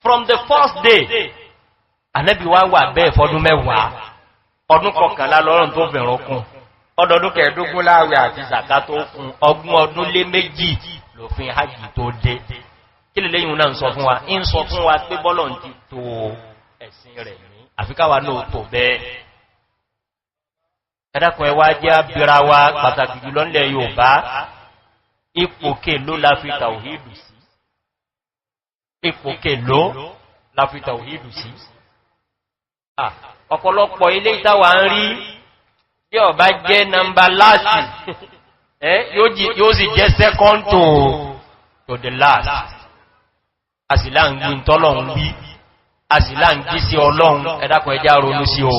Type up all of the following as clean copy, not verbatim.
From the first day, ànẹ́bì wá wà bẹ́ẹ̀ fọdún 10, ọdún 11 lọ́rùn tó fẹ̀rún kún, ọdọọdún 15 láàwẹ̀ àti zàká tó kún, ọgbọ̀n ọdún lé méjì lòfin hajji tó dé. Kí lè lẹ́yìn náà ń sọ fún wa? Ń sọ fún wa pé bọ́lọ̀ ti tó ẹ̀sìn rẹ̀ ní àfikáwà náà tó bẹ́ẹ̀. Ẹ̀dàkùn, ẹwà jẹ́ abira wa, pàtàkì jùlọ nílẹ̀ Yorùbá, ipò kèló la fi tàwíìdù sí? Ipò kèló la fi tàwíìdù sí? Ọ̀pọ̀lọpọ̀ ilé ìtawà ń rí, bí ó bá jẹ́ number last, yóò sì jẹ́ second to the last. Àsìlá ń gbí tọ́lọ̀un bí, àsìlá ń jí sí Ọlọ́run. Ẹ̀dàkùn, ẹjá ronú sí o.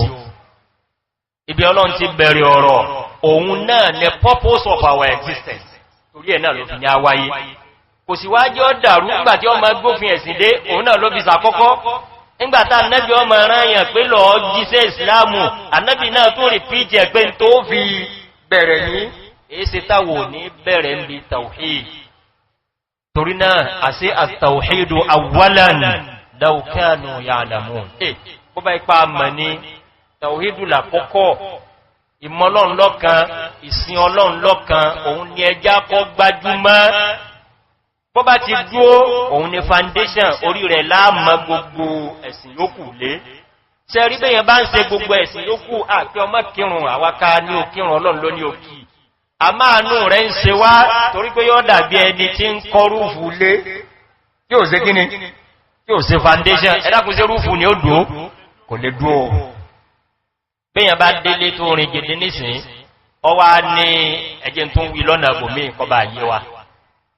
Ibi Ọlọ́run ti bẹ̀rẹ̀ ọ̀rọ̀, òun náà ní purpose of our existence. Torí ẹ̀ náà ló fi ní àwáyé. Kò sì wájọ́ dàrú. Nígbàtí ọmọ gbófin ẹ̀sìn dé, òun náà ló fi sàkọ́kọ́. Nígbàtá anẹ́bí ọmọ rányàn pé lọ jíṣẹ́ ìsìláàmù, anẹ́bí náà tó repeat ẹ̀ pé tó fi bẹ̀rẹ̀ ní èése táwò ní bẹ̀rẹ̀ ń bí tawhid. Torí náà, àṣí at-tawhidu awwalan, law kanu ya'lamun. Bó bá ipá mọ̀ ní tawhidu làkọ́kọ́, ìmọ̀ Ọlọ́run lọ́kan, ìsìn Ọlọ́run lọ́kan, òun ni ẹjá kọ́ gbájúmọ́. Bó bá ti dúó, òun ni foundation orí rẹ̀ láàmọ́ gbogbo ẹ̀sìn yókù lé. Ṣe rí bẹ́yẹn bá ń ṣe gbogbo ẹ̀sìn yókù, àpẹ ọmọ kírun, àwáká ní òkírun, Ọlọ́run ló ní òkì. A máa nú rẹ̀ ń ṣe wá, torí pé yọ́ dàbí ẹni tí ń kọ́ roof lé tí ò ṣe kíni, tí ò ṣe foundation. Ẹ̀dàkùn, sí roof ni ó dúó? Kò lè dúó. Bẹ́yẹn bá délé tó rìn gidi nísìn, ọwá ní ẹjẹ́ tó ń wí lọ́nà àbòmí kọba yé wa.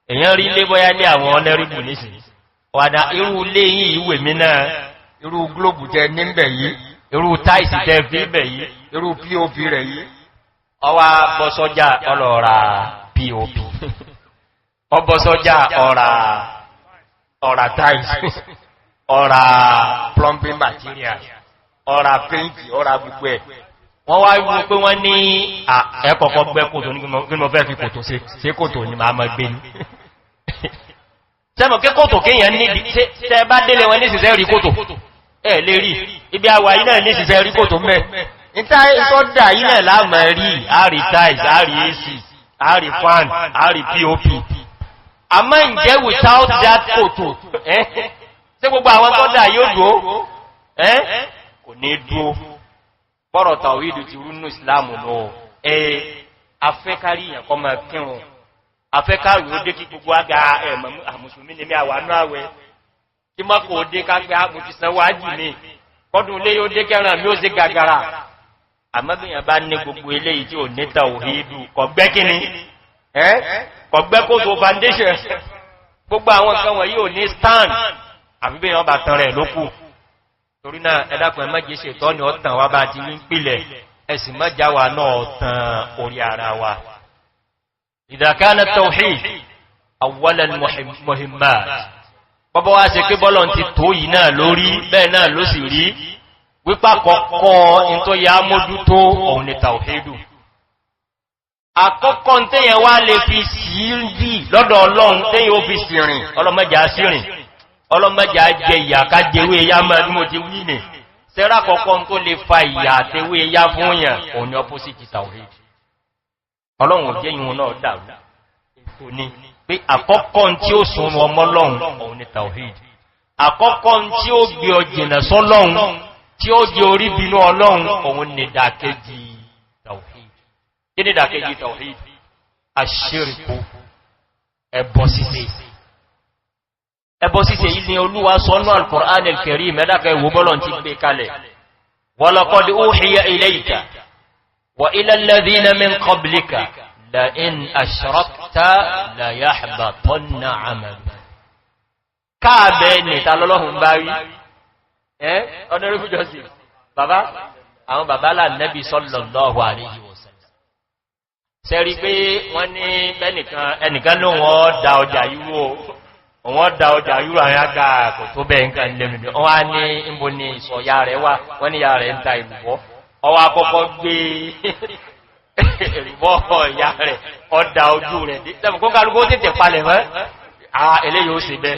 Èyàn rí lé, bọ́yá lé àwọn honourable nísìn, wàdà irú ilé yìí ìwè mi náà, irú globe tẹ níbẹ̀ yìí, irú tiles tẹ fi bẹ̀ yìí, irú POP rẹ̀ yìí. Ọwá bọ́sọ́jà, ọlọ́ra POP, ọbọ́sọ́jà, ọ̀rà tiles, ọ̀rà plumbing material, ọ̀rà paint, ọ̀rà gbogbo ẹ̀. Wọ́n wá wú pé wọ́n ní ẹ̀kọ̀kọ́ gbẹ́ kòtò ní. Kí mo fẹ́ fi kòtò sí? Sí kòtò ní máa mọ́ gbé ní sẹ́mọ̀ kí kòtò kíyàn ní? Tẹ́ bá délé wọn nísìsẹ́ rí kòtò, ẹ̀ lè rí. Ibi àwà iná nísìsẹ́ rí kòtò mẹ́. Ìta ìtọ́dà iná láàmà rí, àrí tiles, àrí AC, àrí fan, àrí POP. Àmọ́ ǹjẹ́ without that kòtò, ṣé gbogbo àwọn tọ́dà yóò dúó? Kò ní dúó. Bọ́rọ̀ tàwídù ti rúnú ìsìláàmù lọ ẹ, afẹ́kárí èyàn kọ́ máa kírun, afẹ́kárí ó dé kí gbogbo aga ẹ̀mọ̀ àmùsùlùmí ní mí àwà náà wẹ́ kí mọ́ kò dé kágbé àmùfisàn wájì ní kọ́dún lé yóò dé kẹràn mí ó sí gàgàrà. Àmọ́bìyàn bá ní gbogbo eléyìí tí ò ní tàwídù, kọ̀gbẹ́ kíni, kọ̀gbẹ́ kó tó foundation, gbogbo àwọn nǹkan wọ̀nyí ò ní stand, àfibíyàn bá tán rẹ̀ lókù. Torí náà, ẹ̀dàkùn, ẹmọ́jẹ́ ṣètọ́ ni ọ̀tàn wá bá ti ní pìlẹ̀ ẹ̀sìn mọ́jáwà náà tàn orí ara wa. إذا كان التوحيد أول المهمات, bọ́bọ́ wá ṣe pé bọ́lọ̀ ti tó yìí náà lórí, bẹ́ẹ̀ náà ló sì rí wípá kọ́kọ́ in tó yá mójútó, òun ni tàwíìdù àkọ́kọ́ tẹ́yẹn wá lè fi síndì lọ́dọ̀ Ọlọ́run, tẹ́yẹn ó fi sìrìn. Ọlọ́mọjà sírìn, ọlọ́mọjà jẹ ìyà ká jẹwé yá mọ́ bí mo ti wí ní sẹ́rà. Kọ́kọ́ tó lè fa ìyà àtẹwé yá fún yàn, òun ni opposite tàwíìdù. Ọlọ́run jẹ́ ìhun náà dàrú. Ètò ni pé àkọ́kọ́ tí ó sun ọmọ Ọlọ́run, òun ni tàwíìdù. Àkọ́kọ́ tí ó gbé ọ jìnà sọ́lọ́run, tí ó jẹ orí bínú Ọlọ́run, òun ni dàkejì tàwíìdù. Kí ni dàkejì tàwíìdù? Àṣírìkú, ẹbọ ṣíṣe. Ẹbọ ṣíṣe yìí ni Olúwa sọ́nà al-Qur'an al-Karim. Mẹ́dàkẹ́ ìwò bọ́lọ̀ ti gbé kalẹ̀: ولقد أوحي إليك وإلى الذين من قبلك لئن أشركت ليحبطن عملك. Káàbẹ̀ ní ta lọ́lọ́hun bá rí ẹ́? Honorable Joseph, bàbá, àwọn bàbá lànẹ́bí sallallahu alaihi wasallam. Sẹ́rí pé wọ́n ní ẹnìkan ló wọ́n da ọjà yúrò, wọ́n da ọjà yúrò, àwọn àgbà kò tó bẹ́ẹ̀ nǹkan lẹ́nu. Wọ́n á ní ìbò ní ìsọ̀yà rẹ̀ wá? Wọ́n ní ya rẹ̀ ń ta ìlúbọ́. Ọwọ́ akọ́kọ́ gbé ìlúbọ́ ìyá rẹ̀, ọdá ojú rẹ̀ kó kálukó tètè palẹ̀ mọ́. Eléyìí ó sì bẹ́.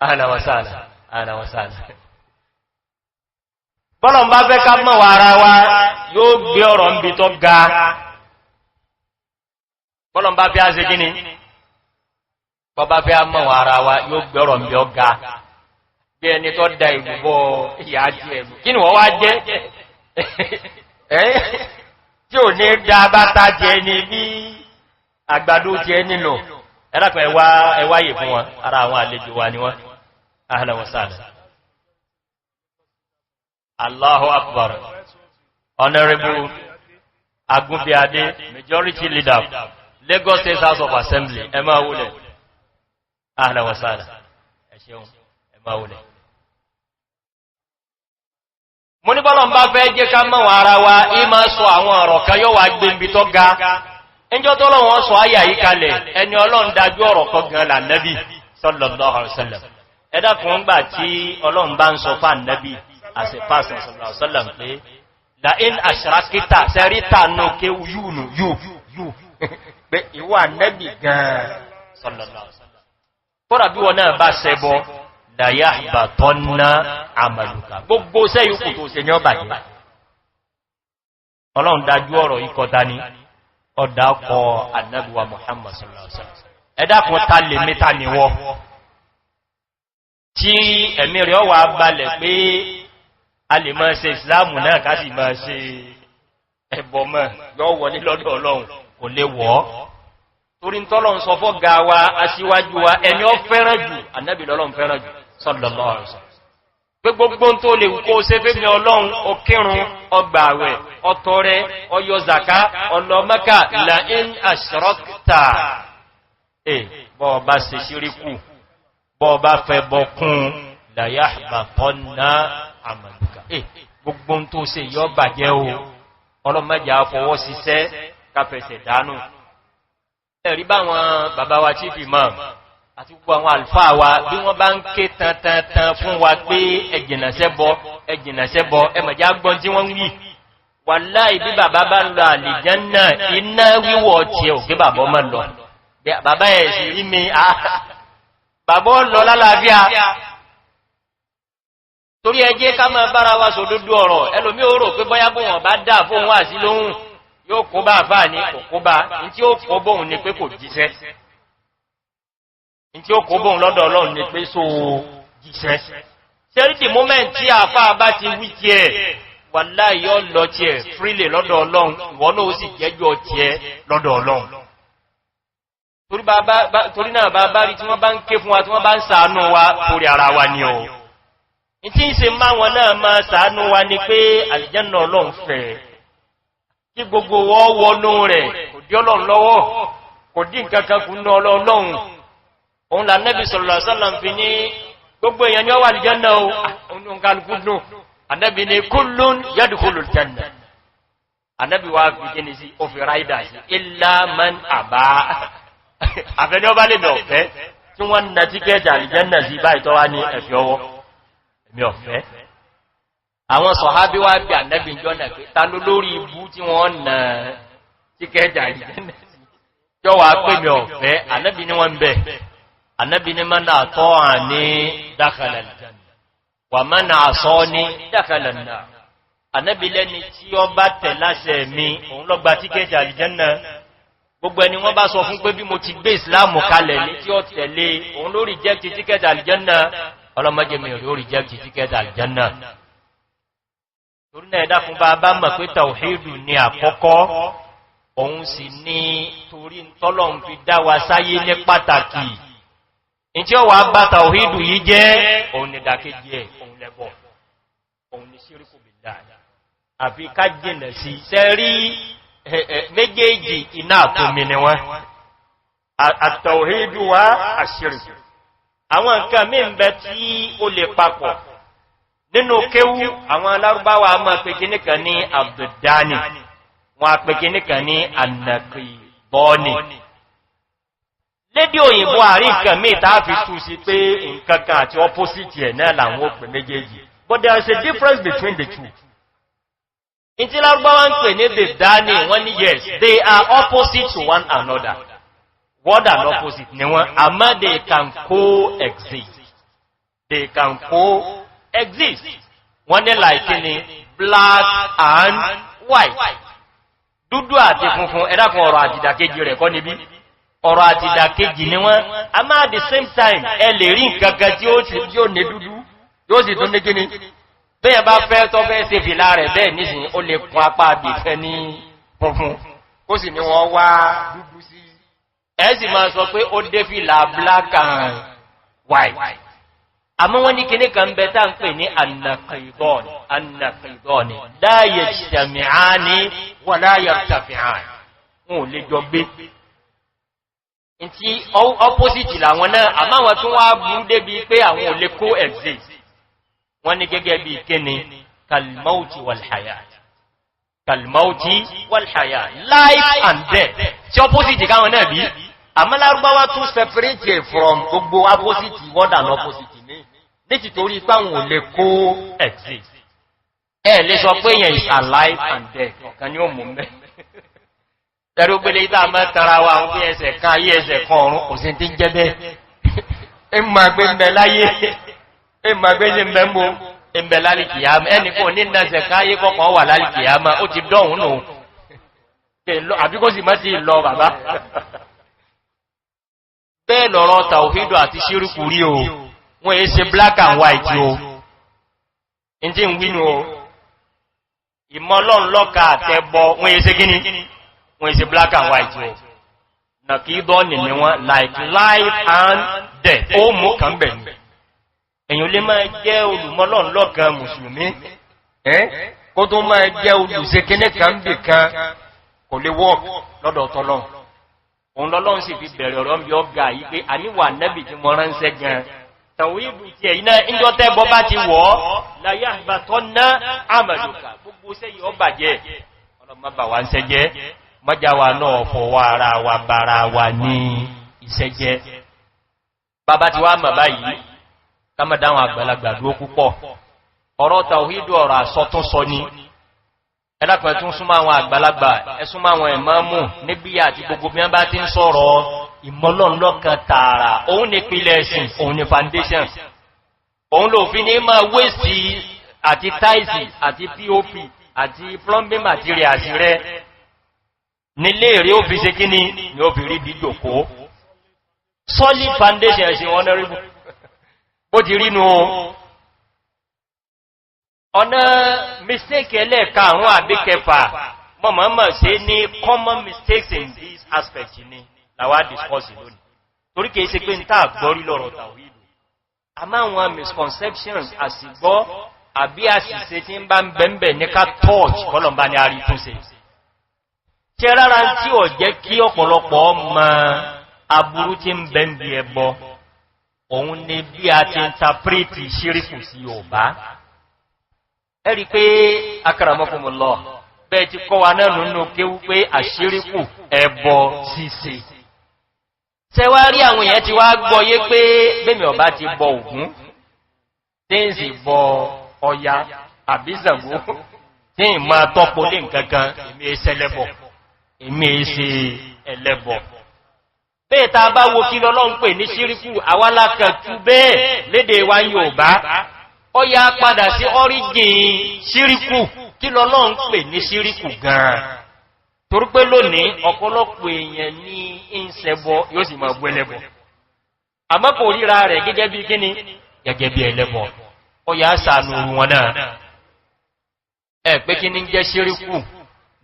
Ahlan wa sahlan, ahlan wa sahlan. Bọ́lọ̀ bá fẹ́ ká mọ̀ ara wa, yóò gbé ọ̀rọ̀ ń bi tó ga. Bọ́lọ̀ bá fẹ́ á ṣe kíni? Bọ́ bá fẹ́ mọ̀ ara wa, yóò gbé ọ̀rọ̀ ń bi ọ ga. Bí ẹni tó da ìgbùbọ̀ ìyá jẹ́ ẹ̀rù. Kí ni wọ́n wá jẹ́? Tí ò ní dá bátá jẹ ní bí àgbàdo jẹ nínú. Ẹlápẹ̀ ẹwáyè fún wọn, ara àwọn àlejò wa ni wọ́n. Ahlan wa sahlan. Allahu Akbar. Honorable Agunbiade, Majority Leader, Lagos State House of Assembly, ẹ máa wulẹ̀. Ahlan wa sahlan. Ẹ ṣeun, ẹ máa wulẹ̀. Mo ní bọ́lọ̀ bá fẹ́ jẹ́ ká mọ̀ ara wa, í máa sọ àwọn ọ̀rọ̀ kan, yóò wá gbé ibi tó ga. Ẹjọ́ tó lọ́wọ́ sọ ayà yìí kalẹ̀, ẹni Ọlọ́run dájú ọ̀rọ̀ kan gan lànẹ́bì, sallallahu alaihi wasallam. Ẹ dákun, gbà tí Ọlọ́run bá ń sọ fún ànẹ́bì, as a person, sallallahu alaihi wasallam, pé لئن أشركت, sẹ́ríta nù ké yúnù yú yú Pé ìwọ ànẹ́bì gan-an, sallallahu alaihi wasallam. Kódà bí wọn náà bá ṣẹbọ, ليحبطن عملك. Gbogbo sẹ́yìn kò tó ṣe ní ọba yìí. Ọlọ́run dájú ọ̀rọ̀ ikọ̀ dání, ọ̀dá ọkọ̀ ànẹ́bùwa Muhammad sallallahu alaihi wasallam. Ẹ dákun, ta lè mẹ́ta ni wọ́ tí ẹ̀mí rẹ̀ ọwà balẹ̀ pé a lè máa ṣe ìsìláàmù náà ká sì máa ṣe ẹbọ mọ́ yọ́ wọlé lọ́dọ̀ Ọlọ́run? Kò lè wọ́, torí ń tọ́lọ̀ ń sọ fọ́ ga wa, aṣíwájú wa, ẹni ó fẹ́ràn jù, ànábì lọ́lọ́run fẹ́ràn jù, sallallahu alaihi wasallam, pé gbogbo tó lè kó ṣe fẹ́mi Ọlọ́run, ọkírun, ọgbàwẹ̀, ọtọrẹ, ọyọ zaka, ọlọ́mọ́kà, لئن أشركت, bọ́ bá ṣe ṣíríkù, bọ́ bá fẹ́ bọ́kún, ليحبطن عملك, gbogbo tó ṣe yọ bàjẹ́ o. Ọlọ́mọjà fọwọ́ síṣẹ́ káfẹsẹ̀ dánù. Ẹ̀rí báwọn bàbá wa Chief Imam àti gbogbo àwọn àlùfáà wa, bí wọ́n bá ń ké tantantan fún wa pé ẹjìnàṣẹ́bọ, ẹjìnàṣẹ́bọ, ẹmọ̀já gbọ́n tí wọ́n ń wí. Wàláhì, bí bàbá bá ń lọ àlìjánà, iná wíwọ̀ tí ẹ̀ òkè bàbá ọmọ lọ. Bàbá ẹ̀ sì rí mi, bàbá lọ lálàáfíà. Torí ẹjẹ́ ká máa bára wa sòdodo ọ̀rọ̀. Ẹlòmí ó rò pé bọ́yá bó wọn bá dà fóun wà sí lóhùn, yóò kó bá àfáà ní kò kó bá ní. Tí ó kó bóun ni pé kò jíṣẹ́. Ní tí ó kó bóun lọ́dọ̀ Ọlọ́run ni pé só jíṣẹ́. Ṣẹ́rí the moment tí àfáà bá ti wí tí ẹ̀, wàláhì, yóò lọ tí ẹ̀ freely lọ́dọ̀ Ọlọ́run, ìwọ náà ó sì jẹ́jọ́ tí ẹ lọ́dọ̀ Ọlọ́run. Torí náà, bá bá rí tí wọ́n bá ń ké fún wa, tí wọ́n bá ń sàánú wa, torí ara wa ni o. Tí ń se máa wọn náà máa sàánú wa ni pé àlìjánà Ọlọ́run fẹ́ kí gbogbo wọ́n wọnú rẹ̀. Kò dí Ọlọ́run lọ́wọ́, kò dí nǹkankan kún ní Ọlọ́run. Òun là nẹ́bí sallallahu alaihi wasallam fi ní gbogbo èèyàn ní ọwà àlìjánà o. Òun dùn. Ànẹ́bí ni كل يدخل الجنة. Ànẹ́bí wa fi kíni sí, ó fi rider sí, إلا من أبى, àfẹ́ni ọba lè mẹ́ ọ̀fẹ́. Tí wọ́n na ticket àlìjánà sí báyìí, tọ́wá ní ẹ̀fẹ́ ọwọ́, èmi ọ̀fẹ́. Àwọn sọ̀hábí wá bí ànẹ́bí jọ́nà pé ta ló lórí ibú tí wọ́n na ticket àlìjánà sí jọ́wà pé mi ọ̀fẹ́? Ànẹ́bí ní wọ́n bẹ̀. Ànẹ́bí ní من أطاعني دخل الجنة ومن عصاني دخل النار. Ànẹ́bí lẹ́ni tí ó bá tẹ̀ láṣẹ mi, òun ló gba ticket àlìjánà. Gbogbo ẹni wọ́n bá sọ fún pé bí mo ti gbé ìsìláàmù kalẹ̀ ní tí ó tẹ̀lé, òun ló reject ticket àlìjánà. Ọlọ́mọdé mi rí ó reject ticket àlìjánà. Torí náà, ẹ̀dá fún bá bá mọ̀ pé tàwíìdù ní àkọ́kọ́, òun sì ní torí tọ́lọ̀un fi dá wa sáyé ní pàtàkì. In tí ó wà bá tàwíìdù yìí jẹ́, òun ni dàkejì ẹ̀, òun lẹ́bọ̀, òun ni ṣíríkù billah. Àfi ká jìnà sí sẹ́rí méjèèjì, iná àtomi ni wọ́n, àtàwíìdù wa àṣíríkù. Àwọn nǹkan mí ń bẹ tí ó lè papọ̀. Nínú kéwú, àwọn alárúbáwà máa pè kíníkan ní الضدان, wọn a pè kíníkan ní النقيضان. Lédí òyìnbó, àrí nǹkan míì tàà fi tú sí pé nǹkan kan àti opposite ẹ̀ náà làwọn ó pè méjèèjì, but there is a difference between the two. In tí lárúbáwá ń pè ní ضدان, wọ́n ní yes, they are opposite to one another, word and opposite ni wọ́n, àmọ́ they can coexist. They can co-exist. Wọ́n ní like ni black and white, dúdú àti funfun. Ẹ̀dàkùn, ọ̀rọ̀ àtìdàkejì rẹ̀ kọ́ níbí, ọ̀rọ̀ àtìdàkejì ni wọ́n. A máa the same time, ẹ lè rí nǹkankan tí ó ní dúdú, yóò sì tún ní kíní. Bẹ́yẹn bá fẹ́ tọ́ fẹ́ ṣe fìlà rẹ̀ bẹ́ẹ̀ nísìn, ó lè kún apá àbìfẹ́ ní funfun, kó sì ní wọ́n wá dúdú sí. Ẹ sì máa sọ pé ó dé fìlà black and white. Àmọ́ wọ́n ní kíní kan bẹ tá ń pè ní annaqidani. Annaqidani la yajtami'ani wa la yartafi'ani. Wọn ò lè jọ gbé tí opposite làwọn náà, àmọ́ wọn tún wá burú débi pé àwọn ò lè co-exist. Wọ́n ní gẹ́gẹ́ bí kíni? Kalmauti walhayat, kalmauti walhayat, life and death. Tí opposite káwọn náà bí, àmọ́ Lárúbáwá tún separate from gbogbo opposite word and opposite ní nítorí páwọn ò lè co-exist. Ẹ lè sọ pé yẹn is alive and dead, ọ̀kan ni ó mú mẹ́ tẹ̀rù gbélé ìta mọ́ tara wa ń fi ẹsẹ̀ kan ayé, ẹsẹ̀ kan ọ̀run. Kò sí tí ń jẹ́ bẹ́ẹ̀. Ìmọ̀ gbé ń bẹ láyé, ìmọ̀ gbé ní ń bẹ mú ìbẹ̀ lálìkìyàmá. Ẹni kò ní nẹ́sẹ̀ káyé kọ́kọ́ wà lálìkìyàmá, ó ti dọ̀hún nù, àbí kó sì mọ́ sí lọ bàbá. Bẹ́ẹ̀ lọ̀rọ̀ tàwídò àti ṣírùkù rí o. Wọ́n èé ṣe black and white o. In tí ń wínú o, ìmọ̀lọ́nlọ́ka àtẹ́bọ, wọ́n èé ṣe gíní? Wọ́n èé ṣe black and white o. Nàkídọ́nì ni wọ́n, like life and death. Ó mú kan bẹ̀ ní èyàn lè máa jẹ́ olùmọ́lọ́nlọ́kan mùsùlùmí kó tó máa jẹ́ olùsekínní kan bì kan, kò lè work lọ́dọ̀ tọ́lọ́run. Òun lọ́lọ́run sì fi bẹ̀rẹ̀ ọ̀rọ̀ bí ọgá yìí pé àníwà nẹ́bì tí mọ́ ránṣẹ́ gan tàwíìdù tí ẹ̀yìn náà, ìjọ tẹ́bọ bá ti wọ́, láyé àgbàtọ́ ná àmàlùkà, gbogbo sẹ́yìn ọ bàjẹ́. Ọlọ́mọ bà wá ń sẹ́jẹ́, mọ́já wa náà fọwọ́ ara wa bára wa ní ìṣẹ́jẹ́. Bàbá ti wá mọ̀ báyìí, kámọ̀dáwọn àgbàlagbà dúó púpọ̀. Ọ̀rọ̀ tàwíìdù, ọ̀rọ̀ àsọtúnsọ ni. Ẹlápẹ̀ tún súnmọ́ àwọn àgbàlagbà, ẹsúnmọ́ àwọn ìmáàmù níbí àti gbogbo bí wọ́n bá ti ń sọ̀rọ̀ ìmọ́lọ́nlọ́kan tààrà. Òun ní pílẹ̀ ẹ̀sìn, òun ní foundation, òun ló fi ní máa wéṣì àti táìsì àti POP àti plumbing materials rẹ nílé èrè ó fi ṣe kíní ni ó fi rí dídòkó. Solid foundation ẹ̀sìn, honorable, bó ti rí nu. Ọ̀nà mistake ẹlẹ́ẹ̀karùn-ún àbí kẹfà, mọ̀mọ̀mọ̀ sí ní common mistakes in this aspect ni làwá discuss lónìí, torí kìí ṣe pé ń tàà gbọ́rí lọ́rọ̀ tàwílù. A máa wọn misconceptions, àsìgbọ́ àbí àṣìṣe tí ń bá ń bẹ̀m̀bẹ̀ ní ká touch, kọlọ̀mbá ní àrí túnṣe. Tí rárá tí ò jẹ́ kí ọ̀pọ̀lọpọ̀ ọmọ aburú tí ń bẹ̀m̀bì ẹbọ, òun ni bí a ti interpret ṣíríkù sí Yorùbá. Ẹ̀rí pé akaramakumullah, bẹ́ẹ̀ ti kọ́ wa náà nínú kéwú pé àṣíríkù, ẹbọ ṣíṣe. Tẹwárí àwọn èèyàn ti wá gbọ́yé pé bẹ́mì ọba ti bọ Ògún, tí ń sì bọ Ọya àbí Ṣàngó, tí ń máa tọ́pọ̀ lé nǹkankan, èmi ẹsẹ́ ẹlẹ́bọ̀, èmi ẹsẹ́ ẹlẹ́bọ̀. Bẹ́ẹ̀ ta bá wo kí lọ́lọ́ ń pè ní ṣíríkù, àwálákàtú bẹ́ẹ̀ lédè wa Yorùbá. Ó yá, padà sí origin ṣíríkù. Kí lọ́lọ́ ń pè ní ṣíríkù gan-an? Torí pé lónìí, ọ̀pọ̀lọpọ̀ èèyàn ní ìṣẹ́bọ, yóò sì máa gbọ́ ẹlẹ́bọ̀, àmọ́ kò ríra rẹ̀ gẹ́gẹ́ bí kíní, gẹ́gẹ́ bí ẹlẹ́bọ̀. Ó yá sànù wọn náà ẹ pé kí ní jẹ́ ṣíríkù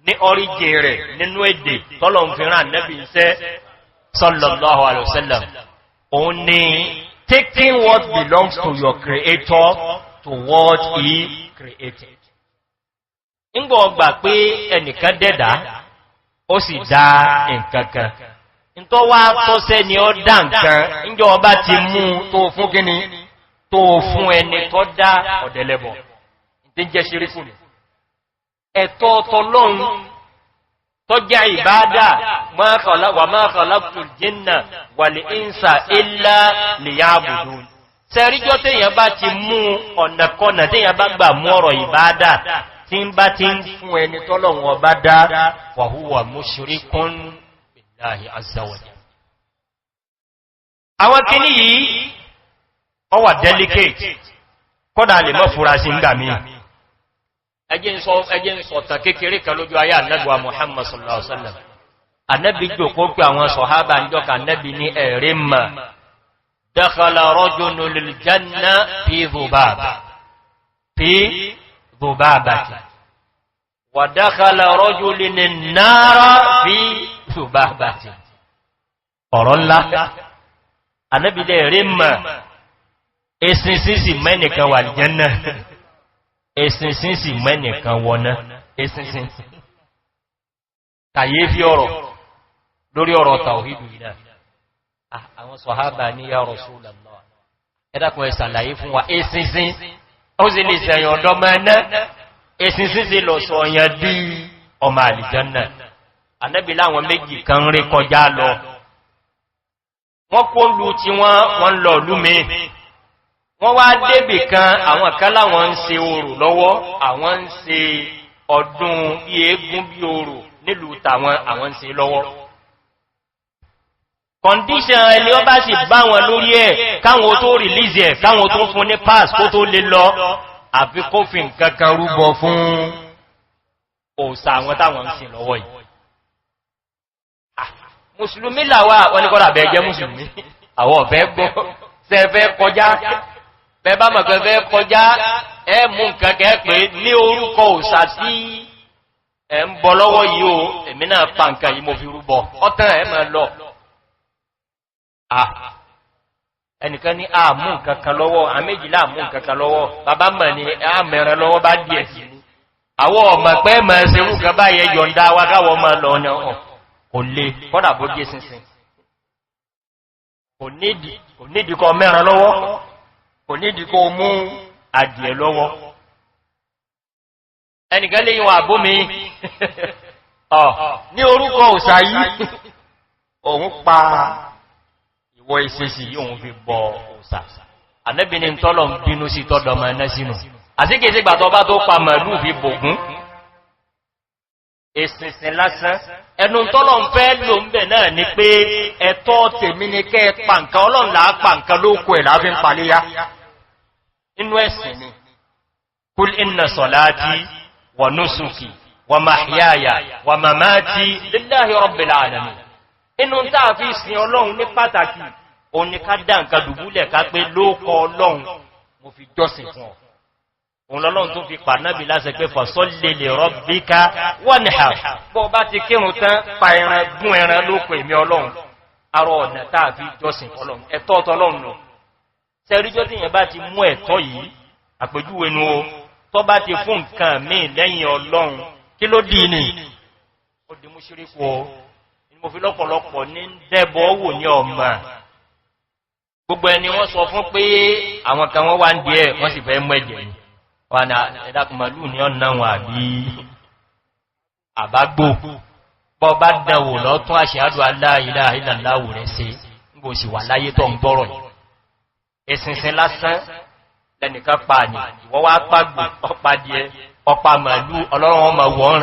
ní origin rẹ̀ nínú èdè tọ́lọ̀ ń fi rán Nẹ́bí iṣẹ́ sallallahu alaihi wasallam. Òun ni taking what belongs to your creator to what he created. Ńgbọ́ ọgbà pé ẹnìkan dẹ́dà, ó sì dá nǹkankan tó wá tọ́sẹ́ ni ó dá nǹkan. Ńjọ ọba ti mú tó fún kíní, tó fún ẹni tó dá, ọ̀dẹ̀lẹ́bọ̀ tí ń jẹ́ ṣíríkù ní ẹ̀tọ́ tọlọ́run tó jẹ́ ìbádà. Wa ma khalaqtul jinna wal insa illa liya'budun. Sẹ́ríjọ́ téèyàn bá ti mú ọ̀nàkọ́nà, téèyàn bá gbà mú ọ̀rọ̀ ìbádà, tí ń bá ti ń fún ẹni tọ́lọ́run ọba dá, wa huwa mushrikun billahi azza wa jalla. Àwọn kíní yìí, Ọ wà delicate, kọ́dà lè mọ́ fura sí ń gbà mí. Ẹjẹ́ ń sọ̀tàn kékeré kan lójú ayé Ànábì Muhammad sallallahu alaihi wasallam. Ànábì jòkó pé àwọn sọ̀hábà ń jọ́ka. Ànábì ní ẹ̀rí mà dakhala rajulun lil janna fi dhubaba fi dhubabati wa dakhala rajulun an-nara fi dhubabati. Ọ̀rọ̀ ńlá. Ànábì lẹ̀ rí mà, eṣinṣin sì mẹ́nìkan wà Jánnà, eṣinṣin sì mẹ́nìkan wọná. Eṣinṣin, kàyéfí ọ̀rọ̀ lórí ọ̀rọ̀ tàwídù ìdá. Àwọn sọ̀hábà ní, "Ya Rasulullah, ẹ dákun, ẹ ṣàlàyé fún wa, eṣinṣin ó sì lè sẹ̀yàn ọ̀dọ́ mẹ́ná, eṣinṣin sì lọ sọ ọ̀yàn dí ọmọ àlìjánà?" Ànábì láwọn méjì kan rí kọjá lọ. Wọ́n kó lù tí wọ́n lọ lúmi. Wọ́n wá débì kan, àwọn kan láwọn ń ṣe orò lọ́wọ́, àwọn ń ṣe ọdún bí eégún bí orò nílùú tàwọn, àwọn ń ṣe lọ́wọ́. Condition ẹni ọ bá sì bá wọn lórí ẹ̀, káwọn tó release ẹ̀, káwọn tó fún ní pass kó tó lè lọ, àfi kó fi nǹkan kan rúbọ fún òsà àwọn táwọn ń sin lọ́wọ́ yìí. Mùsùlùmí làwà. Wọ́n ní kọ́lá bẹ́ẹ̀ jẹ́ mùsùlùmí, àwọn ọ̀fẹ́ gbọ́ sẹ́fẹ́ kọjá. Bẹ́ẹ̀ bá mọ̀ pé fẹ́ kọjá, ẹ mú nǹkan kẹ́ pé ní orúkọ òsà tí ẹ ń bọ lọ́wọ́ yìí o, èmi náà pa nǹkan yìí, mo fi rúbọ, ọ̀tán, ẹ máa lọ. Ẹnìkan ní àmú nǹkan kan lọ́wọ́, àméjìlá àmú nǹkan kan lọ́wọ́. Bàbá mọ̀ ní àmẹ́ran lọ́wọ́ bá díẹ̀ sí ní àwọ́ ọmọ pẹ́ mọ̀ ṣe rú kan báyẹ, yọ̀ǹda wa káwọ́ mọ̀ lọ ọ̀nà. Kò lè kọ́dà bó jẹ́ sínsìn, kò nídìí kọ mẹ́ran lọ́wọ́, kò nídìí kó mú adìẹ lọ́wọ́. Ẹnìkan lè yíwọ̀n àbómi ní orúkọ òsà yìí, òun pa ìwọ ìsẹsì, òun fi bọ òsà. Ànábì ní tọ́lọ̀ ń bínú sí tọ́dọ̀ ọmọ ẹ̀nà sínú àsíkèsí gbàtọ̀ bá tó pa màálù fi bògún, ìsìnsìn lásán. Ẹnu tọ́lọ̀ ń fẹ́ lò ń bẹ̀ náà ni pé ẹ̀tọ́ tèmi ni kẹ́ pa nǹkan. Ọlọ́run là á pa nǹkan lóko ẹ̀ láàfin paléyá inú ẹ̀sìn ni. قل إن صلاتي ونسكي ومحياي ومماتي لله رب العالمين. Inú táà fi sin Ọlọ́run ní pàtàkì òun ni ká dá nǹkan dùbúlẹ̀, ká pé lóókọ Ọlọ́run mo fi jọ́sìn fún ọ. Òun lọ́lọ́run tó fi pànábì láṣẹ pé فصل لربك وانحر. Bọ́ bá ti kírun tán, pa ẹran, gún ẹran lóko èmi Ọlọ́run. Arọ ọ̀nà táà fi jọ́sìn Ọlọ́run, ẹ̀tọ́ ọ̀tọ́lọ́run lọ sẹ́ríjọ́. Tí yẹn bá ti mú ẹ̀tọ́ yìí, àpèjúwe nu o, tọ́ bá ti fún nǹkan míì lẹ́yìn Ọlọ́run, kí ló dì ní? Ó di múṣíríkù o. Mo fi lọ́pọ̀lọpọ̀ ní dẹ́bọ̀ wò ní ọmọ gbogbo ẹni wọ́n sọ fún pé àwọn kan wọ́n wá ń díẹ̀, wọ́n sì fẹ́ mú ẹ̀jẹ̀ ni wọ́n ní ẹ̀dàkùnmọ̀lú ní ọ̀nà wọn àbí àbágbò. Bọ́ bá dánwò lọ́tún أشهد أن لا إله إلا الله rẹ̀ sí nígbò sì wà láyé tó ń gbọ́rọ̀ yìí. Ìsinsin lásán lẹ́nìkan pa ní, ìwọ́ wá pàgbò, ọpa díẹ̀, ọpa màálù, Ọlọ́run ọmọ wọ́n.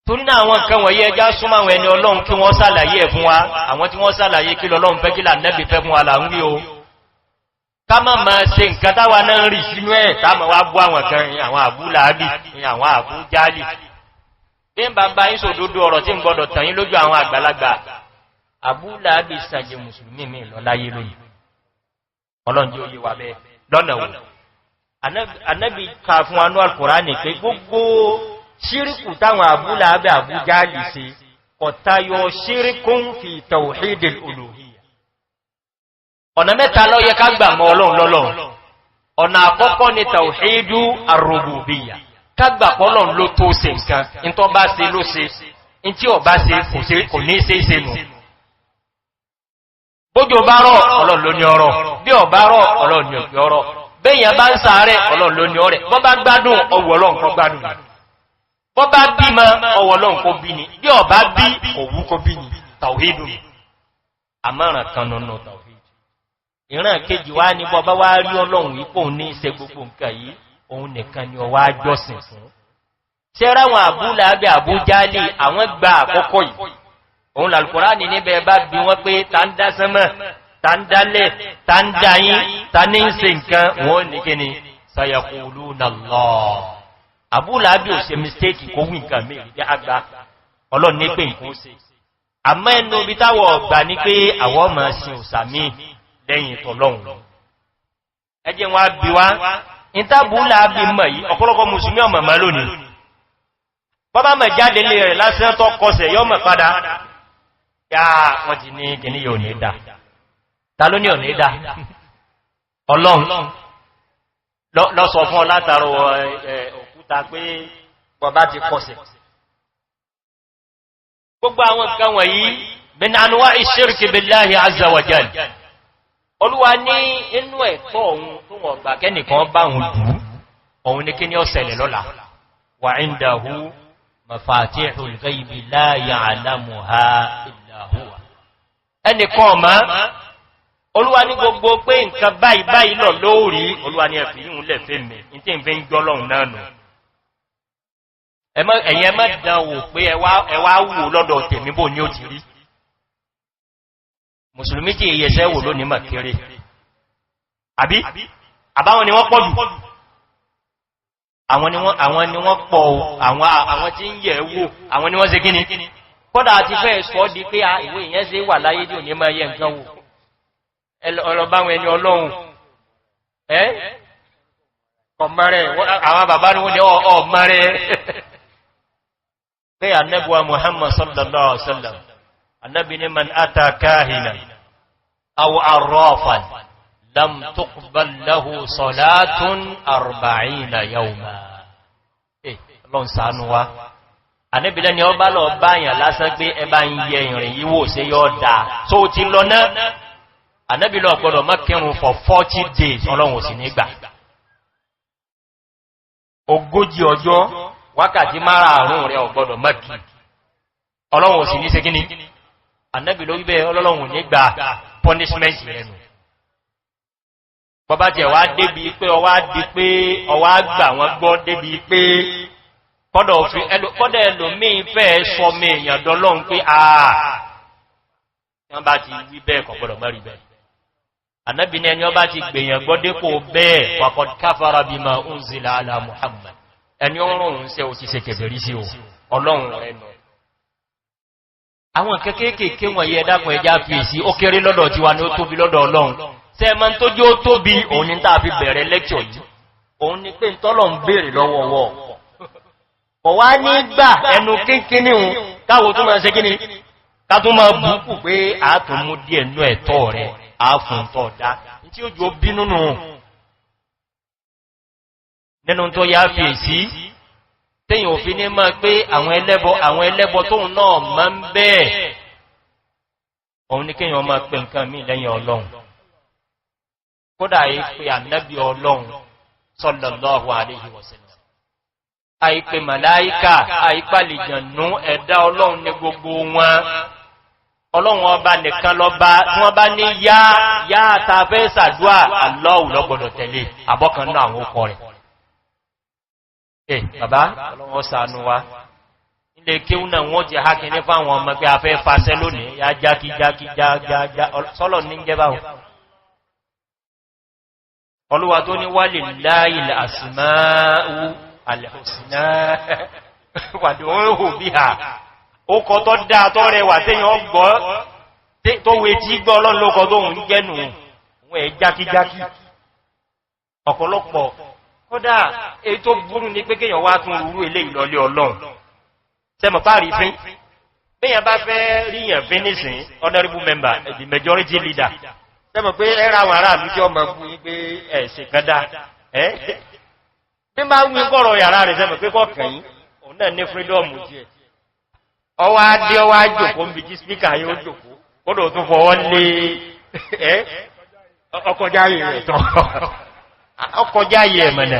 Torí náà, àwọn nǹkan wọ̀nyí, ẹjá súnmọ́ àwọn ẹni Ọlọ́run kí wọ́n sàlàyé ẹ̀ fún wa. Àwọn tí wọ́n sàlàyé kí lọ́lọ́run fẹ́, kí l'Ànẹ́bì fẹ́ fún wa là ń wí o. Ká má ma ṣe nǹkan táwa náà rí sínú ẹ̀, táàmà wá bú àwọn kan, àwọn Àbú Làábì, àwọn Àbú Jálì. Bí n bá bá yín sòdodo ọ̀rọ̀ tí ń gbọdọ̀ tàn yín lójú àwọn àgbàlagbà, Àbú Làábì sàjẹ mùsùlùmí mi lọ láyé lónìí. Ọlọ́run jẹ́ òye wà bẹ́ẹ̀ lọ́nà wò. Ànábì ka fún wa ní Alkùránì pé gbogbo ṣíríkù táwọn Àbú Làábì, Àbú Jálì ṣe kọ̀tayọ شرك في توحيد الألوهية. Ọ̀nà mẹ́ta ló yẹ ká gbà mọ́ Ọlọ́run lọ́lọ́run. Ọ̀nà àkọ́kọ́ ni توحيد الربوبية, ká gbà pọ́lọ́run ló tó ṣe nǹkan. In tó bá ṣe ló ṣe, in tí ò bá ṣe kò ní ṣe ṣe nù. Bójú bá rọ̀, Ọlọ́run ló ní ọrọ̀. Bí ò bá rọ̀, Ọlọ́run ní òfin ọrọ̀. Béèyàn bá ń sàárẹ̀, Ọlọ́run ló ní ọrẹ̀. Bọ́ bá gbádùn, ọwọ́ Ọlọ́run kó gbádùn. Bọ́ bá bímọ, ọwọ́ Ọlọ́run kó bí ni. Bí ò bá bí, òwú kó bí ni. Tàwídù àmọ́ràn kan nínú tàwídù. Ìran kejì wá ní bọ́ bá wá rí Ọlọ́run ipò ní ṣe gbogbo nǹkan yìí, òun nìkan ni ọwá jọ́sìn fún. Ṣe ráwọn Àbú Làábì, Àbújálì, àwọn gba àkọ́kọ́ yìí. Òun làlùkùránì níbẹ̀ bá bí wọ́n pé ta ń dá sánmọ̀. Ta ń dálẹ̀, ta ń dáyín, ta ní ń se nǹkan? Wọ́n ní kíni? Sayaquluna Allah. Àbúlàábí ò se mistake kó wí nǹkan mí ìdí àgbà. Ọlọ́run ní pé nǹkan ó se. Àmọ́ ẹnu bí táwọ̀ ọ̀gbà ní pé àwọn ọmọ sin òsàmí lẹ́yìn tọ́lọ́run. Ẹjẹ́ wọn bí wá, ìtàbúlàábí mọ̀ yìí, ọ̀pọ̀lọpọ̀ Mùsùlùmí ọmọ mọ́ lónìí. Bọ́bá mọ̀ jáde lè rẹ̀ lásán tó kọsẹ̀ yọ́ mọ̀ padà. Yá wọ́n ti ní kìíní yóò ní dá. Ta ló ní ò ní dá? Ọlọ́run lọ sọ fún ọ látàrọ òkúta pé bọ́bá ti kọsẹ̀. Gbogbo àwọn nǹkan wọ̀nyí, min anwa'i shirki billahi azza wa jal. Olúwa ní inú ẹ̀tọ́ òun tó wọ̀n gbà kẹ́nìkan bá òun dù, òun ní kí ní ó ṣẹlẹ̀ lọ́la. Wa indahu mafatihul ghaibi la ya'lamuha illa huwa. Ẹnìkan ọ̀mọ́, Olúwa ní gbogbo pé nǹkan báyìí báyìí lọ lóòrí, Olúwa ní ẹ̀fì yíhun lẹ̀ fẹ́ mi, ní tí ń fi ń gbọ́lọ́hun náà nù. Ẹ̀yin ẹ má dán wò pé ẹwà wò lọ́dọ̀ tèmi bò ní ó ti rí. Mùsùlùmí tí èyẹsẹ́ wò lónìí mà kéré. Àbí? Àbáwọn ni wọ́n pọ̀ jù. Àwọn ni wọ́n pọ̀ o, àwọn tí ń yẹ̀ wò, àwọn ni wọ́n ṣe kíni? Kọ́dà ti fẹ́ sọ di pé ìwé ìyẹn ṣe wà láyé tí ò ní máa yẹ nǹkan wò. Ọlọ́báwọn ẹni Ọlọ́run. Ẹ́? Ọmọrẹ̀, àwọn bàbá ní wọ́n ní ọmọrẹ̀. Pé Ànábì Muhammad sallallahu alaihi wasallam, Ànábì ní man ata kahina, aw arrafan, lam tuqbal lahu salatun 40 yawma. Ọlọ́run ṣàánú wa. Ànábì lẹ́ni ọba lọ báyàn lásán pé ẹ bá ń yẹ ìrìn yíwò sí yọ́ dáa. So ti lọ náà, Ànábì lọ gbọdọ̀ má kírun for 40 days, Ọlọ́run ò sì ní gbà. 40 ọjọ́, wákàtí márààrún rẹ̀ ọ̀gbọ́dọ̀ má kí. Ọlọ́run ò sì ní ṣe kíní. Ànábì ló wíbẹ̀ Ọlọ́run ní gbà, punishment rẹ̀ nù. Bọ́bá jẹ̀ wá débi pé ọwá di pé ọwá gbà wọ́n gbọ́ débi pé kọ́dọ̀ ẹlòmíì fẹ́ sọ mi èèyàn dọ́lọ́run pé àà wọ́n bá ti wí bẹ́ẹ̀ kò gbọ́dọ̀ má rí bẹ́ẹ̀. Ànábì ní ẹni ọba ti gbèyàn gbọ́ dépò bẹ́ẹ̀, faqad kafara bima unzila ala Muhammad. Ẹni ọrùn ń sẹ́ ò ti ṣe kèfèrí sí o, Ọlọ́run rẹ̀ nù. Àwọn kéékèèké wọ̀nyí, ẹ dákun, ẹjá fi èsì, ó kéré lọ́dọ̀ tiwa ni ó tóbi lọ́dọ̀ Ọlọ́run. Ṣé ẹ máa tó jó tóbi? Òun ní tàà fi bẹ̀rẹ̀ lẹ́kṣọ̀ yìí. Òun ni pé tọ́lọ̀ ń béèrè lọ́wọ́wọ́. Kọ̀ wá ní gbà ẹnu kínkínní hun káwo tó máa ṣe kíni. Ká tó máa bùkù pé àátún mú díẹ̀ nú ẹ̀tọ́ rẹ̀, àáfún tọ́ dá. Tí ó jò bínú nù. Nínú tó yá fi èsì, téyàn òfin ní máa pé àwọn ẹlẹ́bọ tóun náà máa ń bẹ́ẹ̀. Òun ní kéèyàn máa pè nǹkan mí lẹ́yìn Ọlọ́run. Kódà yìí pé Ànábì Ọlọ́run sallallahu alaihi wasallam. Àìpé màláíkà, àìpàlìjànú, ẹ̀dá Ọlọ́run ní gbogbo wọn. Ọlọ́run ọba nìkan lọba. Tí wọ́n bá ní yá yá ta fẹ́ sàdúà, Allahu lọ́gbọ̀dọ̀ tẹ̀lé, àbọ́kan náà àwọn okọ̀ rẹ̀. Bàbá, Ọlọ́run ṣàánú wa. Ilé kéwú náà wọ́n ti há kíní fáwọn ọmọ pé a fẹ́ fasẹ́ lónìí, yá jákí jákí já sọ́lọ̀ ní jẹ́ báwọn. Olúwa tó ní walillahil asma'u al-husna fad'uhu biha. Ó kọ tó dáa tó rẹwà téèyàn gbọ́ tó wé tí gbọ́, Ọlọ́run ló kọ tó ń jẹ́nu wọ́n ẹ̀ jákíjákí. Ọ̀pọ̀lọpọ̀ kódà èyí tó burú ní pé kéèyàn wá tún rúrú ilé ìlọlé Ọlọ́run. Sẹ́mọ̀ páàrí fín? Béèyàn bá fẹ́ ríyàn fín nísìn, honorable member, the majority leader, sẹ́mọ̀ pé ẹ́ra àwọn aráàlú tí ọmọ fún yí pé ẹ̀ṣẹ̀ kan dá ẹ́ bí máa wí kọ́rọ̀ yàrá rẹ̀, sẹ́mọ̀ pé kọ́kàn yí òun náà ní freedom díẹ̀. Ọwá dé, ọwá jòkó ń bí tí speaker yóò jòkó, kódò tún fọwọ́ lé ẹ́ ọkọjá rẹ̀ tán, ọkọjá yẹ ẹ̀mọ̀nà.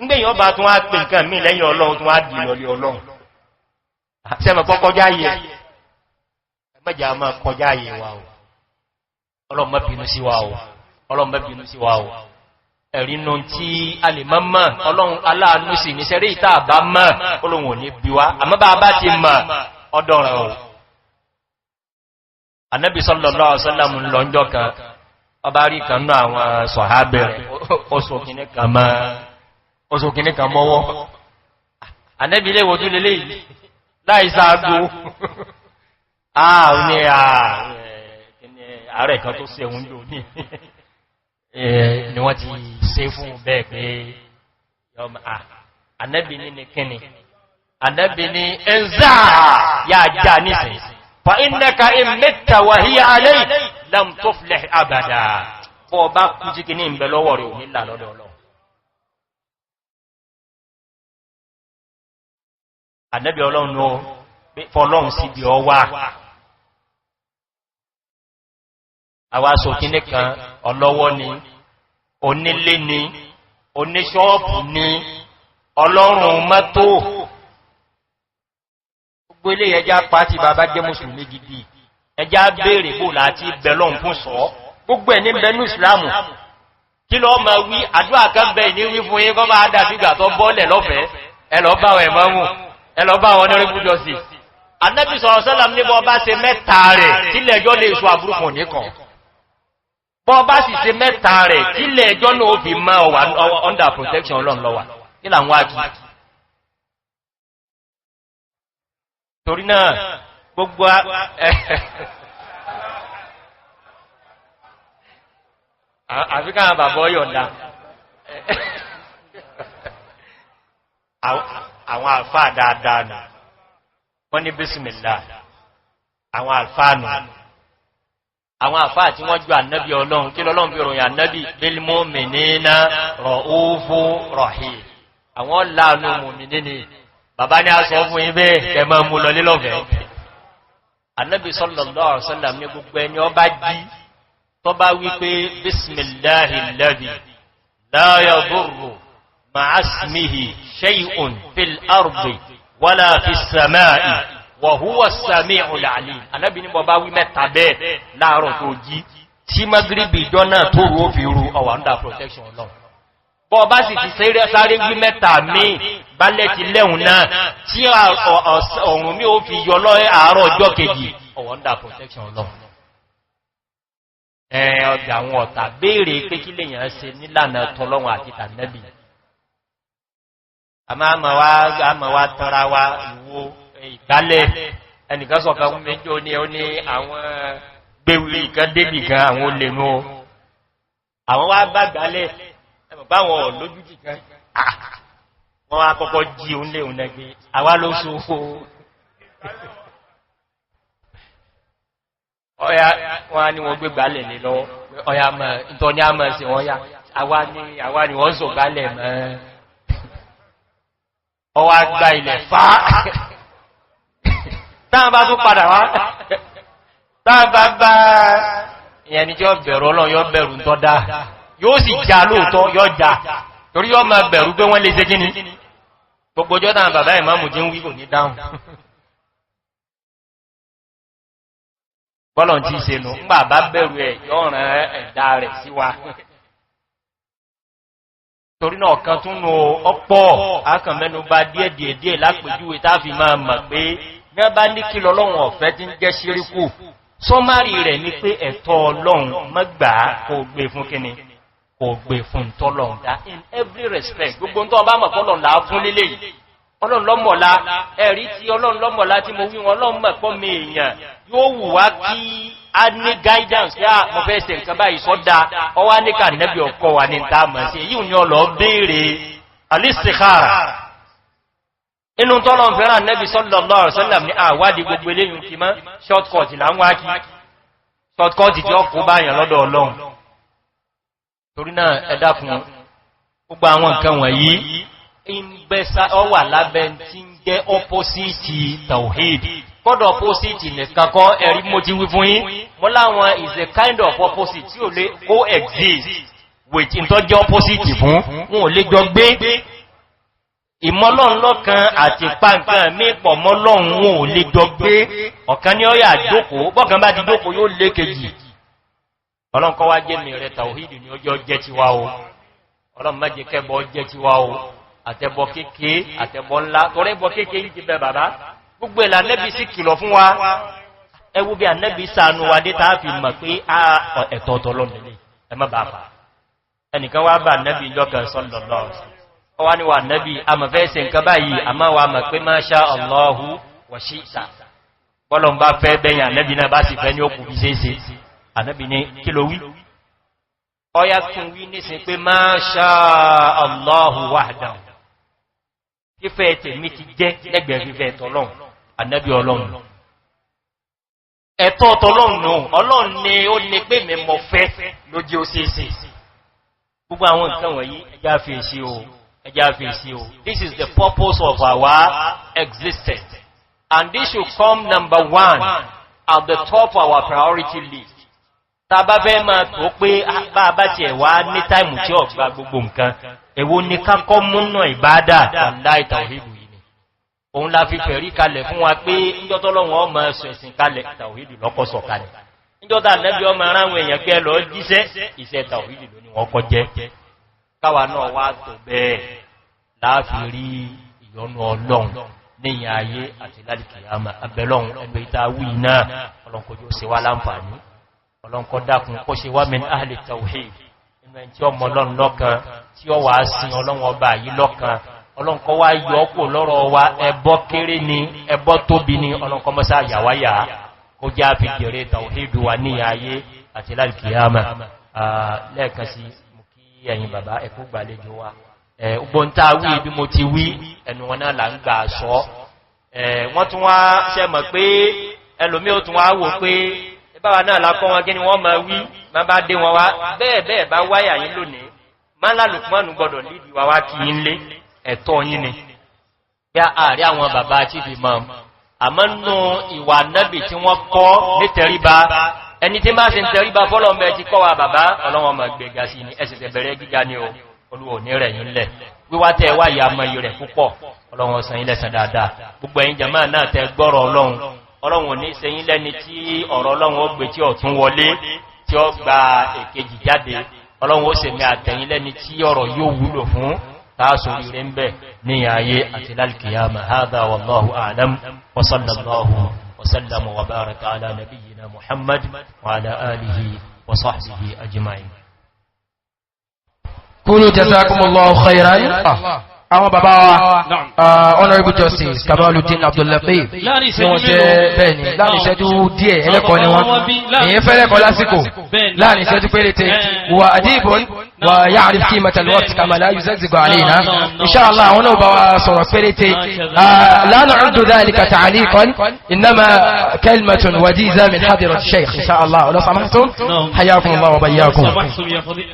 Ngbẹ̀yìn ọba tún wá pè nǹkan mí lẹ́yìn Ọlọ́run, tún wá dì lọlé Ọlọ́run, sẹ́mọ̀ kọjá yẹ? Ẹmẹ́jà máa kọjá yẹ wa o. Ọlọ́run má bínú sí wa o, Ọlọ́run má bínú sí wa o. Ẹ̀rínú tí a lè mọ́ mọ́, Ọlọ́run aláàánú sì ní sẹ́rí ìta àbá mọ́, Ọlọ́run ò ní bí wá. Àmọ́ bá bá ti mọ̀ ọdọ́ràn o. Ànábì sallallahu alaihi wasallam lọ́njọ́ kan, ọba rí kan náà àwọn sọ̀hábẹ̀ rẹ̀, ó so kìní kan mọ́wọ́. Ànábì lè wojú lélé láìsáàgbó. Ah, ní ààrẹ kan tó ṣe òun jò ní ni wọ́n ti ṣe fún bẹ́ẹ̀ pé Ànábì ní kíni? Ànábì ní ẹnzá yà já nísìn. Fa innaka in mitta wa hiya alayk lam tuflih abada. Bọ́ bá kú jí kí ní ìbẹ̀ lọ́wọ́ rẹ̀, ò ní là lọ́dọ̀ Ọlọ́run. Ànábì Ọlọ́run ó fọlọ́run sí bí ọ wà. Àwa sòkíní kan ọlọ́wọ́ ni, onílé ni, oníṣọ́ọ̀pù ni, ọlọ́run mọ́tò. Gbogbo ilé ẹjá pàtí bàbá jẹ́ Mùsùlùmí gidi. Ẹjá béèrè bò láti bẹ̀lọ́n fún sọ. Gbogbo ẹ̀ ní bẹnú Ìsìlámù. Kí lọ ma wí? Àdúrà kan bẹ̀ ní wí fún yín kọ́ máa dà sígbà tó bọ́ọ̀lẹ̀ lọ́fẹ̀ẹ́. Ẹ lọ bá wọn ẹ̀mọ́mù, ẹ lọ bá wọn ní orí bújọ sí. Ànábì sọ̀rọ̀ sọ́làm ní bọ́ bá ṣe mẹ́ta rẹ̀ tílẹ̀ ẹjọ́ lè sọ àbúrúkùn nìkan. Bọ́ bá sì ṣe mẹ́ta rẹ̀ tílẹ̀ ẹjọ́ náà ó fi mọ́ ọwà under protection Ọlọ́run lọ́wà. Kí là ń wá kí? Torí náà, gbogbo àfikà bàbá yọ̀ǹda. Àwọn àlfáà dáadáa nù. Wọ́n ní bísìmìlá. Àwọn àlfáà nù. Àwọn àfáà tí wọ́n ju Ànábì Ọlọ́run, kí lọ́lọ́run fi ròyìn Ànábì? Bil mu'minina ra'ufu rahim. Àwọn láàánú mùmìnì ni. Bàbá ní a sọ fún yín bẹ́ẹ̀ kẹ mọ́ mú lọ lílọ́fẹ̀ẹ́. Ànábì sallallahu alaihi wasallam ní gbogbo ẹni ọba jí tó bá wí pé bismillahi alladhi la yadurru ma'a ismihi shay'un fil ardi wala fis sama'i wa huwa as-sami'ul 'alim. Ànábì ní bó bá wí mẹ́ta bẹ́ẹ̀ láàárọ̀ tó jí, tí magribi ìjọ náà tó rú ó fi rú, ọwà under protection Ọlọ́run. Bọ́ bá sì ti sáré wí mẹ́ta míì bálẹ̀ ti lẹ́hùn náà tí ọ̀run mi ó fi yọ lọ́ àárọ̀ ọjọ́ kejì, ọwà under protection Ọlọ́run. Ọjà àwọn ọ̀tà, béèrè pé kí lèyàn ṣe nílànà tọlọ́run àti tànẹ́bì. Àmà wá tọ́ra wa ìwò ìgbálẹ̀. Ẹnìkan sọ̀kan fún méjì, ó ní àwọn gbéwìrì kan débì kan, àwọn olè nú àwọn wá bá gbálẹ̀ báwọn lójújì kan. Wọ́n wá kọ́kọ́ jí òun lé òun lẹ́gbẹ́ àwá ló so. Ọya, wọ́n á ní wọ́n gbé gbálẹ̀ lé lọ́wọ́. Ọya mọ̀ ìtọ́ ní a mọ̀ sí wọ́n yá. Àwa ni wọ́n sọ gbálẹ̀ mọ́. Ọwá gba ilẹ̀ fá. Táwọn bá tún padà wá, táwọn bá bá ìyẹn ni tí ó bẹ̀rù Ọlọ́run, yóò bẹ̀rù tọ́ dá, yóò sì já lóòtọ́, yóò já torí yóò máa bẹ̀rù pé wọ́n lè ṣe kíni. Gbogbo ọjọ́ táwọn bàbá ìmáàmù tí ń wí kò ní dáhùn. Bọ́lọ̀ tí ṣe nù ńgbà bá bẹ̀rù ẹ̀, yóò ràn ẹ̀dá rẹ̀ sí wa. Torí náà, kan tún nù ọ̀pọ̀ akànmẹ́nu bá díẹ̀ díẹ̀ díẹ̀ lápèjúwe tá fi máa mọ̀ pé ní wọ́n bá ní kí lọ́lọ́run ọ̀fẹ́ tí ń jẹ́ ṣíríkù, summary rẹ̀ ní pé ẹ̀tọ́ Ọlọ́run mọ́gbà kò gbé fún kíni, kò gbé fún tọ́lọ́run dá. In every respect, gbogbo tó ọba mọ̀ kọ́lọ̀ là fún lélẹ̀ yìí, Ọlọ́run lọ́mọ̀lá. Ẹ̀rí tí Ọlọ́run lọ́mọ̀lá tí mo wí wọn, Ọlọ́run mọ̀ pọ́ mi èèyàn yóò wù wá kí a ní guidance yá. Mo fẹ́ ṣe nǹkan báyìí, sọ́dá ọwá ní ká nẹ́bí ọkọ̀ wà ní ta mọ̀ sí èyí ní ọlọ́ béèrè al-istikhara. Inú tọ́lọ̀ fẹ́ràn nẹ́bí sallallahu alaihi wasallam ní àwádìí gbogbo eléyìn kí mọ́. Shortcut là ń wá kí, shortcut tí ó kó báyàn lọ́dọ̀ Ọlọ́run. Torí náà, ẹ dákun, gbogbo àwọn nǹkan wọ̀nyí ń ọ wà lábẹ́ tí ń jẹ́ opposite tawhid. Kọ́dọ̀ opposite nìkan kọ́. Ẹ̀rí mo ti wí fún yín, mọ́ láwọn is a kind of opposite tí ò lè coexist with ìtọ́jẹ́ opposite fún wọn, ò lè jọ gbé. Ìmọ́lọ́nlọ́kan àti pàǹkan mí pọ̀ mọ́lọ́run, wọn ò lè jọ gbé. Ọ̀kan ní ọyà jókòó, bọ́kan bá ti jókòó, yóò lé kejì. Ọlọ́nkọ́ wá jẹ́ mi rẹ̀, tàwíìdì ní ọjọ́ jẹ́ ti wá o. Ọlọ́run má jẹ́ kẹbọ jẹ́ ti wá o, àtẹbọ kéèké, àtẹbọ ńlá. Tọrẹbọ kéèké yìí ti bẹ bàbá, gbogbo ẹ̀là nẹ́bí sí kìlọ̀ fún wa. Ẹwú bí Ànábì ṣàánú wa dé tàà fi mọ̀ pé ẹ̀tọ́ tọ́lọ́run lélẹ̀, ẹ má bàá fà. Ẹnìkan wá bá Ànábì ìjọ kan sallallahu alaihi wasallam. Ó wá ní wà Ànábì, a mọ̀ fẹ́ ṣe nǹkan báyìí, àmọ́ wa mọ̀ pé ma sha Allahu wa shi'ta. Bọ́lọ̀ bá fẹ́ bẹ́yìn Ànábì náà bá sì fẹ́ ní òkú bí ṣe é ṣe. Ànábì ní kí ló wí? Ọya tún wí nísìn pé ma sha Allahu wahdahu. Fífẹ́ tèmi ti jẹ́ lẹ́gbẹ̀ẹ́ fífẹ́ tọ́lọ́run, Ànábì Ọlọ́run. Ẹ̀tọ́ tọ́lọ́run nù, Ọlọ́run ni ó ní pé mi mọ̀ fẹ́ ló jẹ́ ó ṣe é ṣe. Gbogbo àwọn nǹkan wọ̀nyí, ẹjá fi èsì o, ẹjá fi èsì o. This is the purpose of our existence. And this should come number one at the top of our priority list. Ta bá fẹ́ máa tó pé bá bá ti ẹ̀wà ní time tí ó gba gbogbo nǹkan, èwo ni ká kọ́ múnà ìbádà? Wallahi, tàwíìdù yìí ni. Òun la fi fẹ̀rí kalẹ̀ fún wa pé ìjọ́tọ́lọ́wọ́n ọmọ ẹ̀sọ̀ ẹ̀sìn kalẹ̀, tàwíìdù lọ́kọ́sọ̀ kalẹ̀. Ìjọ́ta Ànẹ́bí ọmọ aráwọ̀ èèyàn pé lọ jíṣẹ́, iṣẹ́ tàwíìdù ló ní wọ́n kọ́ jẹ́. Káwa náà wá tó bẹ́ẹ̀ láàfi rí ìyọ́nú Ọlọ́run níyìn ayé àti lálìkìyàmà. Abẹ́lọ́run ẹgbẹ̀ ìta wí náà, ọlọ́nkọjú ó ṣe wá láǹfààní. Ọlọ́nkọ́ dákun kó ṣe wá min ahli tawhid. Inú ẹni tí ọmọ Ọlọ́run lọ́kan, tí ó wà sin Ọlọ́run ọba yìí lọ́kan. Ọlọ́nkọ́ wá yọ kò lọ́rọ̀ wa, ẹbọ kéré ni, ẹbọ tóbi ni, ọlọ́nkọ́ mọ́sá yàwáyà kó já fi jèrè tawhidu wa ní ayé àti lálìkìyàmà. Lẹ́ẹ̀kan sí, mú kí ẹ̀yin bàbá ẹkú gbàlejò wa. Gbogbo tá wí bí mo ti wí, ẹnu wọn náà là ń gbà sọ. Wọ́n tún wá ṣe mọ̀ pé ẹlòmí ó tún wá wò pé báwa náà lákọ́ wọn, kí ni wọ́n máa wí, má bá dé wọn wá bẹ́ẹ̀ bẹ́ẹ̀ bá wáyà yín lónìí. Má lálùpọ̀nù gbọdọ̀ lídìí wa wá kí yín lé, ẹ̀tọ́ yín ni. Bí ààrẹ àwọn bàbá chief imam, àmọ́ nù ìwà nábì tí wọ́n kọ́ ní tẹríba, ẹni tí máa ṣe ń tẹríba fọ́lọ́mẹ́ ti kọ́ wa bàbá, ọlọ́wọ́n mọ̀ gbẹ̀gà sí ni ẹsẹ̀sẹ̀ bẹ̀rẹ̀ gíga ni o. Olúwò ní rẹ̀ yín lẹ̀. Wíwá tẹ́ wá ìyá mọ̀ rẹ̀ púpọ̀, Ọlọ́run san yín lẹ́san dáadáa. Gbogbo ẹ̀yin jàmáà náà tẹ́ gbọ́rọ̀ Ọlọ́run, Ọlọ́run ní ṣe yín lẹ́ni tí ọ̀rọ̀ Ọlọ́run ó gbé tí ọ̀tún wọlé tí ó gba èkejì jáde. Ọlọ́run ó ṣe mi àtẹ̀yìn lẹ́ni tí ọ̀rọ̀ yóò wúlò fún tààsù ire ń bẹ̀ ní ayé àti lálkìyàmà. Hadha wallahu a'lam, wa sallallahu wa sallama wa baraka ala nabiyyina Muhammad wa ala alihi wa sahbihi ajma'in. Kúrò jazakumullahu khairan. Àwọn bàbá wa, Honorable Justice Kamaluddin Abdullatif, tí wọ́n jẹ́ bẹ́ẹ̀ ni láàrin ìṣẹ́jú díẹ̀, ẹlẹ́kọ̀ọ́ ni wọ́n, èyí fẹ́lẹ́kọ̀ọ́ lásìkò láàrin ìṣẹ́jú péréte wà adibun wa ya'rif qimata al-waqt kama la yuzazzigu alayna. Inshallah, àwọn náà bá wa sọ̀rọ̀ péréte. La na'uddu dhalika ta'liqan, innama kalimatun wajiza min hadirat shaykh, inshallah. Law samahtum, hayyakum Allah wa bayyakum,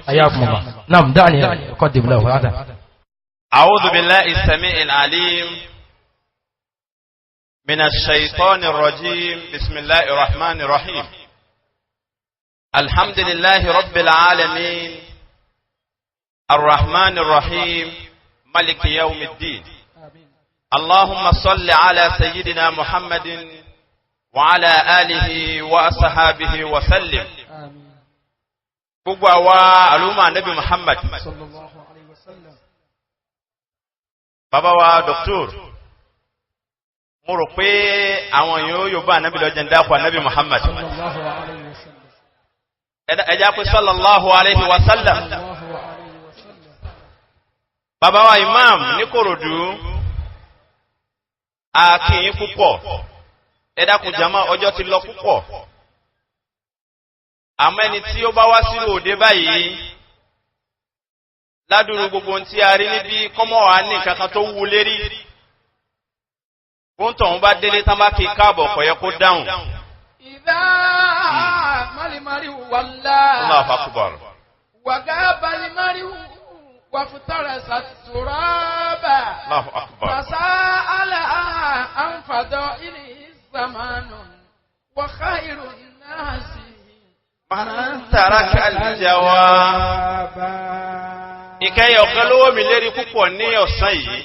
hayyakum Allah. Nam da'ni uqaddim lahu hada. أعوذ بالله السميع العليم من الشيطان الرجيم. بسم الله الرحمن الرحيم. الحمد لله رب العالمين، الرحمن الرحيم، ملك يوم الدين. اللهم صل على سيدنا محمد وعلى آله وأصحابه وسلم. Gbogbo àwa àlùmọ̀ Ànábì Muhammad, bàbá wa doctor, mo rò pé àwọn èèyàn yóò bá Ànábì lọ́jọ́ ń dákọ̀ Ànábì Muhammad. Ẹjá pé sallallahu alayhi wa sallam. Bàbá wa imam ní Kòròdú, a kí yín púpọ̀. Ẹ dákun jama, ọjọ́ ti lọ púpọ̀. Àmọ́ ẹni tí ó bá wá sí òde báyìí, ládùúrú gbogbo ohun tí a rí níbí, kọ́mọ́ wa ní nǹkan kan tó wú lérí bóńtọ̀ ń bá délé tán bá kí káàbọ̀, kò yẹ kó dáhùn. إذا ما المرء والله Allahu akbar. وغاب المرء وافترس التراب Allahu akbar. فسأل عن فضائله الزمان وخير الناس Man taraka al-jawab. Ìkẹyẹ ọ̀kan lówó mi lérí púpọ̀ ní ọ̀sán yìí,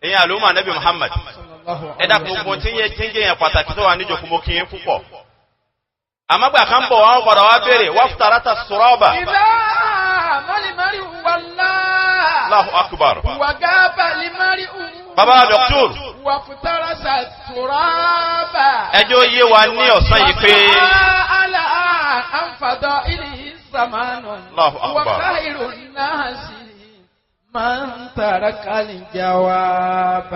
èyàn àlùmọ̀ Ànábì Muhammad. Ẹ dákun, gbogbo tí ń yẹ tí ń jẹ́ yẹn pàtàkì tó wà níjòkó, mo kí yín púpọ̀. Àmọ́gbà kan bọ̀ wọ́n padà wá béèrè waftarata suraba. إذا ما المرء والله Allahu akbar. وغاب المرء Bàbá doctor. وافترس ولبس التراب. Ẹjọ́ yé wa ní ọ̀sán yìí pé وتساءل عن فضائله زمان. الله أكبر. وخير الناس من ترك الجواب.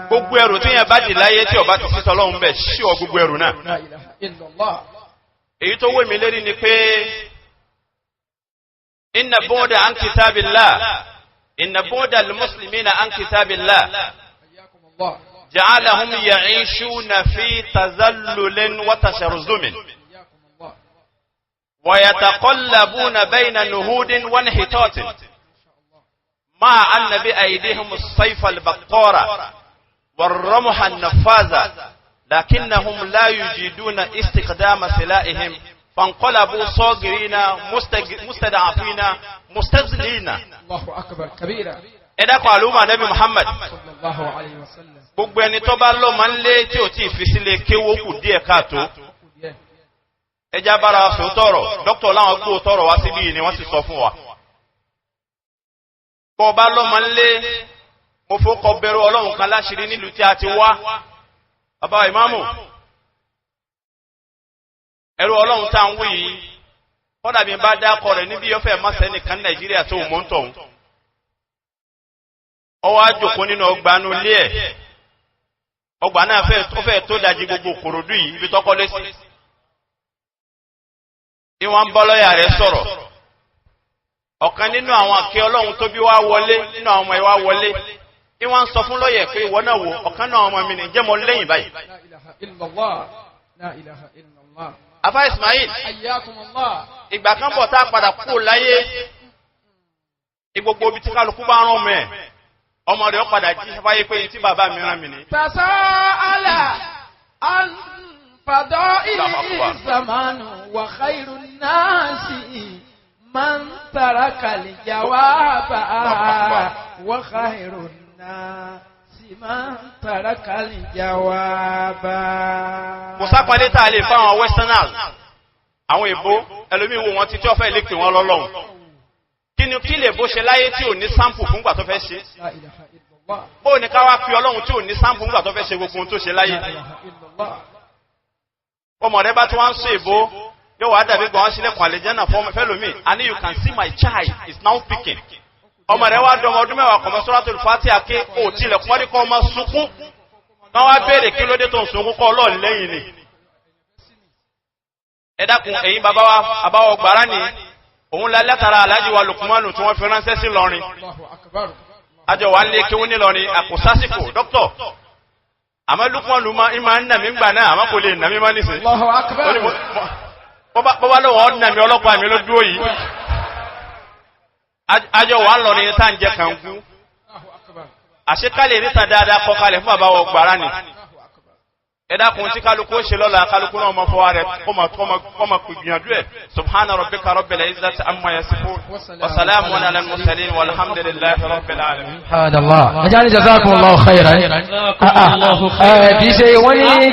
Gbogbo ẹrù tí yẹn bá dì láyé tí ọba ti sí tọ́lọ́hún bẹ̀ ṣí ọ gbogbo ẹrù náà. لا إله إلا الله. Èyí tó wé mi lérí ni pé إن بعد عن كتاب الله إن بعد المسلمين عن كتاب الله حياكم الله. جعلهم يعيشون في تذلل وتشرذم حياكم الله. ويتقلبون بين نهوض وانحطاط مع أن بأيديهم السيف البتار والرمح النفاذ، لكنهم لا يجيدون استخدام سلاحهم فانقلبوا صاغرين مستضعفين مستذلين. الله أكبر كبيرا. Ẹ dákun, àlùmọ̀ Nabi Muhammad, صلى الله عليه وسلم. Gbogbo ẹni tó bá lọ́mọ ńlé tí ò tí ì fi sílé kéwó kù díẹ̀ káàtó. Ẹjá bára sọ tọrọ. Dókítà láwọn gbó tọrọ wá síbí yìí ni wọ́n sì sọ fún wa. Bọ́ bá lọ́mọ ńlé, mo fọkọ bẹ̀rù Ọlọ́run kan láṣìírí nílùú tí a ti wá. Bàbá ìmáàmù, ẹrú Ọlọ́run tá à ń wí yìí, kọ́dà bí n bá dákọ̀ rẹ̀ níbi ọ̀fẹ́ mọ́sẹ̀ nìkan ní Nàìjíríà tó mọ́ ń tọ̀hún. Ọwọ́ àjòkó nínú ọgbà inú ilé ẹ̀. Ọgbà náà ó fẹ́ tó dajì gbogbo Kòròdú yìí, ibi tọ́kọ́lé sí. Ìwọ̀n ń bọ́ lọ́yà rẹ̀ sọ̀rọ̀. Ọ̀kan nínú àwọn akẹ́ Ọlọ́run tó bí wá wọlé, nínú àwọn ọmọ ẹ̀ wá wọlé. Ìwọ̀n ń sọ fún lọ́yẹ̀ pé ìwọ náà wò ọ̀kan náà ọmọ mi ní jẹ́ mọ́ lẹ́yìn báyìí. لا إله إلا الله، لا إله إلا الله. Afá Ismail, حياكم الله. Ìgbà kan bọ̀ tá a padà kú láyé. Ìgbogbo ibi tí kálukú bá rán ọmọ ẹ̀, ọmọ rẹ̀ ó padà jí fáyé pé tí bàbá mi rán mi ní. تساءل عن فضائل الله أكبر. الزمان وخير الناس من ترك الجواب. أكبر. وخير الناس من ترك الجواب. Kò sápalé tá a lè fáwọn westerners, àwọn èbó, ẹlòmíì wo wọn títí ọ̀fẹ́ lè pè wọ́n lọ́lọ́run. Kí ni kí lè bó ṣe láyé tí ò ní sample fúngbà tó fẹ́ ṣe? لا إله إلا الله. Bó ní ká wá fi Ọlọ́run tí ò ní sample fúngbà tó fẹ́ ṣe gbogbo ohun tó ṣe láyé? لا إله إلا الله. Ọmọ rẹ bá tí wọ́n ń sọ èbó, yóò wá dàbí gan sílẹ̀kùn àlejò fún ọmọ fẹ́lòmíì. And you can see my child is now speaking. Ọmọ rẹ wá dọmọ ọdún 10 kọmọ Suratul Fatiha ké, ò tilẹ̀kùn mọ́rí kọ́ ọmọ sunkún. Wọ́n wá béèrè kí ló dé tó ń sunkún, kọ́ Ọlọ́run lẹ́yìn ni. Ẹ dákun, ẹ̀yin bàbá wa, àbáwọ̀ gbàrá ni òun la látara Aláàjì wa Lukumanu tí wọ́n fi ránṣẹ́ sí Lọrin. الله أكبر. Àjọ wa ń lé kéwú nílọrin àkósásìkò dókítọ̀, àmọ́ Lukumanu máa ń nà mí gbà náà, àmọ́ kò lè nà mí má nísìn. الله أكبر. Ó ní bọ́bá lọ́wọ́ ọ̀nà mi, ọlọ́pàá mi ló dúró yìí. Àjọ wa ń lọrin tá à ń jẹ kàngú. الله أكبر. Àṣekálẹ̀ níta dáadáa kọ kalẹ̀ fún bàbá wọ gbàrá ni. الله أكبر. Ẹ dákun, tí kálukú ó ṣe lọ́la, kálukú náà ọmọ fọwọ́ rẹ̀ kọ́mọ gbìyànjú ẹ̀. سبحان ربك رب العزة عما يصفون وسلام على المرسلين والحمد لله رب العالمين. Subhanallah. Ẹjá ní جزاكم الله خيرا. جزاكم الله خيرا. Ẹ kì í ṣe wọ́n ní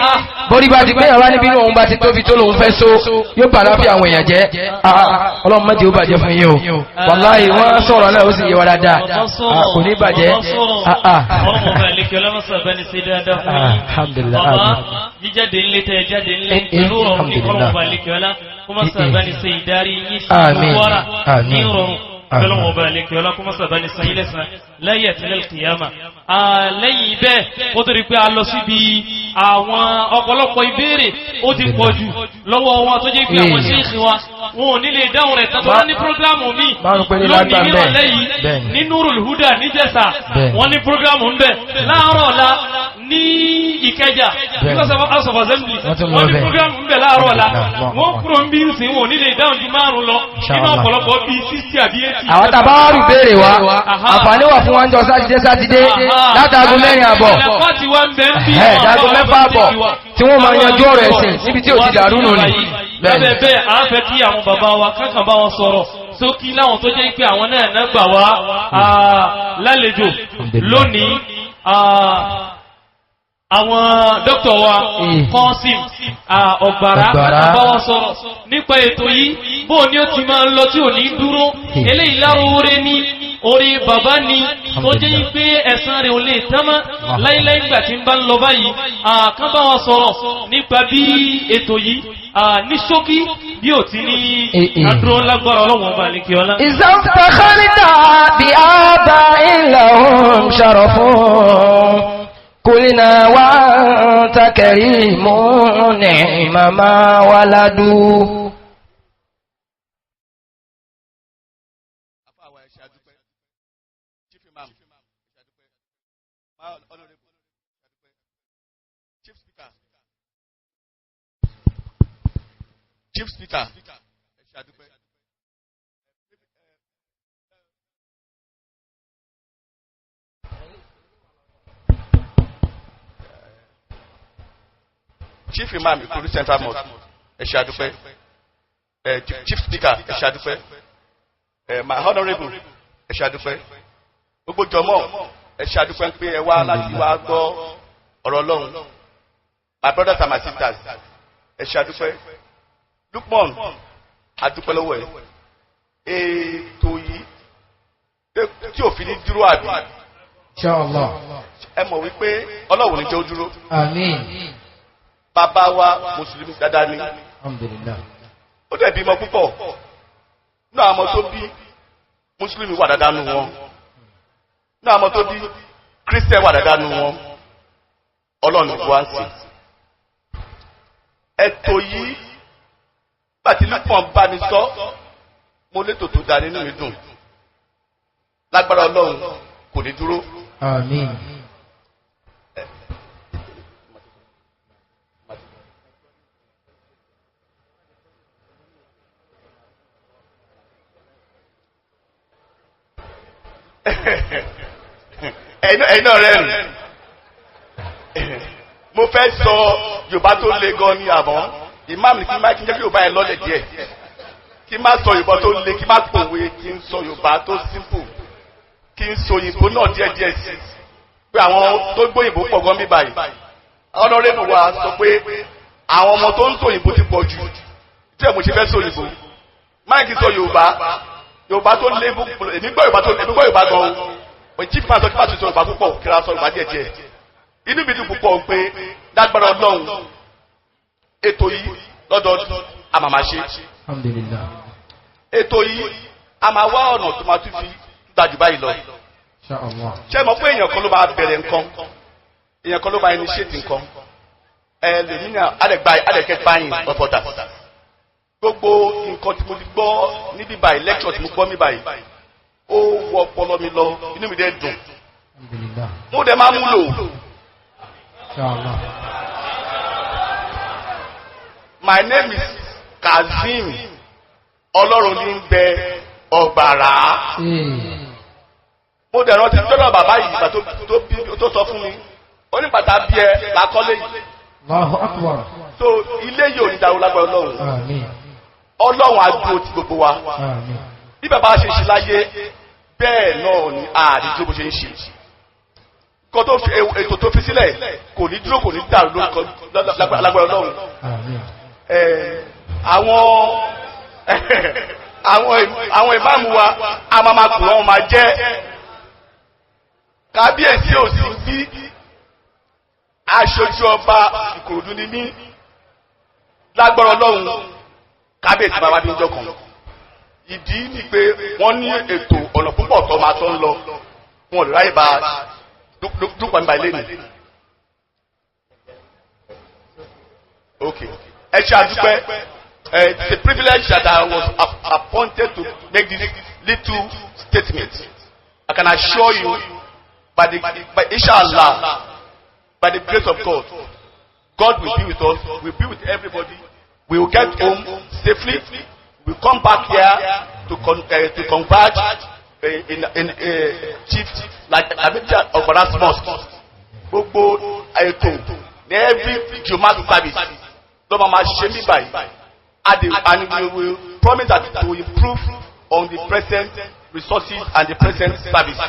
bórí bá ti pé àwọn níbi inú òun bá ti tóbi tó lòun fẹ́ so yóò bà láfíà àwọn èèyàn jẹ́. Ọlọ́run má jẹ́ ó bàjẹ́ fún yín o. Wàláhì, wọ́n sọ̀rọ̀ náà, ó sì yé wa dáadáa. Kò ní bàjẹ́. Ọmọ ọba àlekè ọlọ́mọsà bá ní sí dáadáa fún yín. Alhamdulillah. Bàbá, Àmín. jíjáde ńlé tẹ jáde ńlé pẹ̀lú ọ̀run ní kọ́lọ́mọ ọba àlekè ọlá kó má sà bá ní ṣe ìdarí yín sí Àmín. Kwara Àmín. ní ìrọ̀rùn. Àmín. Kọ́lọ́mọ ọba àlekè ọlá kó má sà bá ní san yín lẹ́san láyé àti lẹ́lẹ́ kìyàmà. Lẹ́yìn bẹ́ẹ̀, ó tó di pé a lọ síbi àwọn ọ̀pọ̀lọpọ̀ ìbéèrè, ó ti pọ̀ jù lọ́wọ́ wọn tó jẹ́ pé àwọn ṣéèkì wa wọn ò ní lè dáhùn rẹ̀ tán tó wọ́n ní program mi Márùn péré lónìí lágbà ń bẹ̀. nírọ̀lẹ́ yìí Bẹ́ẹ̀ni. ní Nurul Huda níjẹ̀sà. Bẹ́ẹ̀ni. Wọ́n ní program ń bẹ̀ láàárọ̀ ọ̀la ní Ìkẹjà, Bẹ́ẹ̀ni. House of Assembly. Wọ́n tún lọ Wọ́n ní bẹ̀. program ń bẹ̀ láàárọ̀ ọ̀la. Alhamdulillah. Wọ́n kúrò ń bí ń sìn, wọn ò ní lè dáhùn ju márùn lọ nínú Inshallah. ọ̀pọ̀lọpọ̀ bíi 60 àbí 80. Àwọn tàbá wà rú béèrè wa, àǹfààní wà fún wọn jọ Sátidé Sátidé látàgò 4:30. Ìlàpá ti wá ń bẹ ń bí Ẹ̀ dágò 6:30 tí wọ́n máa yanjú ọ̀rọ̀ ẹ̀sìn níbi tí ò ti dàrú nù ni. Lábẹ́ bẹ́ẹ̀, a fẹ́ kí àwọn bàbá wa kankan bá wọn sọ̀rọ̀ sókí láwọn tó jẹ́ pé àwọn náà náà gbà wá lálejò Alhamdulillah. lónìí, àwọn dókítà wa Kọ́sìm Ọ̀gbàrá Ọ̀gbàrá. bá wọn sọ̀rọ̀ nípa ètò yìí, bó ní ó ti máa ń lọ tí ò ní dúró. Eléyìí láròóre ní Orí bàbá ni tó jẹ́ pé ẹ̀san rẹ̀ ò lè tán mọ́ láíláí ìgbà tí ń bá ń lọ báyìí. Àkán bá wọn sọ̀rọ̀ nípa bí ètò yìí ní ṣókí bí ò ti ní adúró lágbára Ọlọ́run ọba àlekè ọlá. إذا افتخرت بآباء لهم شرف قلنا وأنت كريم نعم ما ولدوا. Àfáà, ẹ ṣé, a dúpẹ́. Chief Imam, ẹ ṣé, a dúpẹ́. My honourable, ẹ ṣé, a dúpẹ́. Chief Speaker, Chief Speaker, ẹ ṣé, a dúpẹ́. Chief Imam Ìkòròdú Central Mosque, ẹ ṣé, a dúpẹ́. Chief Speaker, ẹ ṣé, a dúpẹ́. My honourable, ẹ ṣé, a dúpẹ́. Gbogbo jọmọ, ẹ ṣé, a dúpẹ́ pé ẹ wá láti wá gbọ́ ọ̀rọ̀ Ọlọ́run. My brothers and my sisters, ẹ ṣé, a dúpẹ́. Lukman, a dúpẹ́ lọ́wọ́ ẹ. Ètò yìí tí òfin ní dúró, àbí? Inshallah. Ẹ mọ̀ wípé Ọlọ́run ní jẹ́ ó dúró. Àmín. Bàbá wa, mùsùlùmí dáadáa ni. Alhamdulillah. Ó dẹ̀ bímọ púpọ̀. Nínú àwọn ọmọ tó bí, mùsùlùmí wà dáadáa nù wọn. Nínú àwọn ọmọ tó bí, Christian wà dáadáa nù wọn. Ọlọ́run ló wá ń sìn. Ètò yìí, pàtí Lukman bá mi sọ, mo létò tó dáa, nínú mi dùn. Lágbára Ọlọ́run, kò ní dúró. Àmín. Ẹ̀yin náà rẹ́rìn. Mo fẹ́ sọ Yorùbá tó le gan ni, àmọ́ ìmáàmù kí n má kí n jẹ́ kí Yorùbá yẹn lọ́lẹ̀ díẹ̀, kí n má sọ Yorùbá tó le, kí n má pòwe, kí n sọ Yorùbá tó simple, kí n sọ òyìnbó náà díẹ̀ díẹ̀ sí pé àwọn tó gbóyìnbó pọ̀ gan bí báyìí. Honourable wa sọ pé àwọn ọmọ tó ń sọ òyìnbó ti pọ̀ jù tí ẹ̀ mo ṣe fẹ́ sọ òyìnbó. Máìkì sọ Yorùbá, Yorùbá tó lé. Èmi gbọ́ Yorùbá tó, èmi gbọ́ Yorùbá gan o. Chief pastor, kí pàṣẹ sọ Yorùbá púpọ̀, kí ra sọ Yorùbá díẹ̀ díẹ̀. Inú mi dùn púpọ̀ pé lágbára Ọlọ́run, ètò yìí lọ́dọọdún a máa máa ṣe. Alhamdulillah. Ètò yìí, a máa wá ọ̀nà tó máa tún fi dájú báyìí lọ. Inshallah. Ṣé mọ̀ pé èèyàn kan ló máa bẹ̀rẹ̀ nǹkan, èèyàn kan ló máa initiate nǹkan? Ẹ lèmi náà àdẹ̀gbà àdẹ̀kẹ́ báyìí ọ̀fọ̀dà. Gbogbo nǹkan tí mo ti gbọ́ níbí báyìí, lecture tí mo gbọ́ níbí báyìí, ó wọ ọpọlọ mi lọ, inú mi dẹ̀ dùn. Alhamdulillah. Mo dẹ̀ máa mú lò. Inshallah. My name is Kazeem Ọlọ́run ní ń bẹ Ọgbàrá. Mo dẹ̀ rántí tọ́lọ̀ bàbá yìí, ìgbà tó sọ fún mi, ó ní bàtà bí ẹ làkọ́lé yìí. Allahu akbar. So ilé yìí ò ní dàrú lágbára Ọlọ́run. Àmín. Ọlọ́run á dúró ti gbogbo wa. Àmín. Bí bàbá ṣe ṣe láyé, bẹ́ẹ̀ náà ni àdìjú bó ṣe ń ṣe nǹkan tó fi ètò tó fi sílẹ̀ kò ní dúró, kò ní dàrú lórúkọ lágbára Ọlọ́run. Àmín. Àwọn ìmáàmù wa, a máa máa kù wọn máa jẹ́. Kábíyèsí ò sí bí, aṣojú ọba Ìkòròdú ni mí. Lágbára Ọlọ́run, kábíyèsí bàbá bí ń jọ kan. Ìdí ni pé wọ́n ní ètò ọ̀nà púpọ̀ tó máa tó ń lọ, wọn ò lè ráyè bá dúpọ̀ nípa ilé ni. Ok, ẹ ṣe, a dúpẹ́. It's a privilege that I was appointed to make this little statement. I can assure you by inshallah, by the grace of God, God will be with us, will be with everybody. We will get home safely. We come back here to converge in Chief like Lamija Ogbara's mosque. Gbogbo ètò ní every Jumat service ló máa ma ṣe mí báyìí. And we will promise that to improve on the present resources and the present service.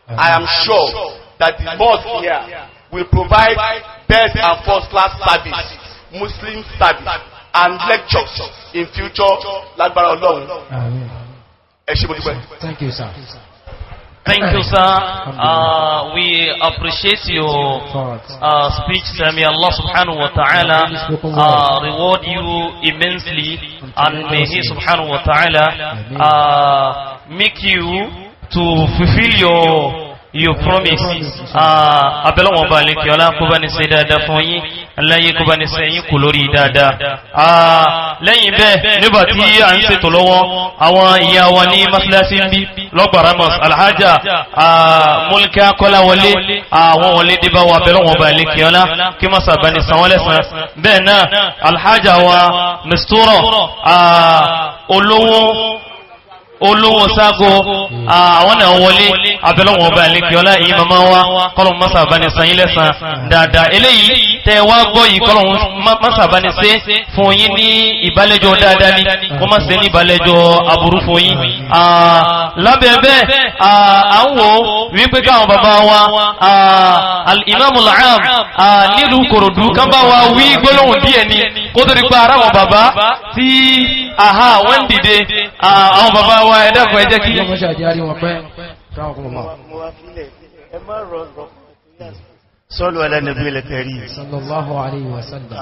I am sure that the mosque here will provide best and first class service, Muslim service and lectures in future, lágbára Ọlọ́run. Àmín. Ẹ ṣé, mo dúpẹ́. Thank you, sir. Thank you, sir. We appreciate your speech, sir. May Allah subhanahu wa ta'ala reward you immensely, and may He subhanahu wa ta'ala make you to fulfill your promise. Abẹ́lọ́wọ̀n bá lè kí ọlá kó bá ní ṣe dáadáa fún yín láyé, kó bá ní ṣe yín kò lórí dáadáa. Lẹ́yìn bẹ́ẹ̀, nígbà tí à ń ṣètò lọ́wọ́, àwọn ìyá wa ní mọ́sálásí ń bí lọ́gbàrámọ̀s, Alhaja Múlíkà Kọ́láwọlé, àwọn wọlé dé bá wa. Abẹ́lọ́wọ̀n bá lè kí ọlá kí mọ́sà bá ní san wọ́n lẹ́san. Bẹ́ẹ̀ náà, Alhaja wa Mistura Olówó Ságo, àwọn náà wọlé. Abẹ́lọ́wọ̀n ọba ìlékè ọlá èyí màmá wa, kọ́lọ̀ mọ́sàbáni san yín lẹ́san dáadáa. Eléyìí tẹ́ wá gbọ́ yìí, kọ́lọ̀ mọ́sàbáni ṣe fún yín ní ìbálẹ́jọ́ dáadáa ní kó má ṣe ní ìbálẹ́jọ́ aburú fún yín. Lábẹ́ bẹ́ẹ̀, à ń wò wípé káwọn bàbá wa al-Imam al-Am nílùú Kòròdú kán bá wa wí gbólóhùn díẹ̀ ni, kó tó di pa ara wọn bàbá tí àhá wọ́n ń dìde. Àwọn bàbá wa, ẹ dákun, ẹ jẹ́ kí. صلوا على النبي الكريم. صلى الله عليه وسلم.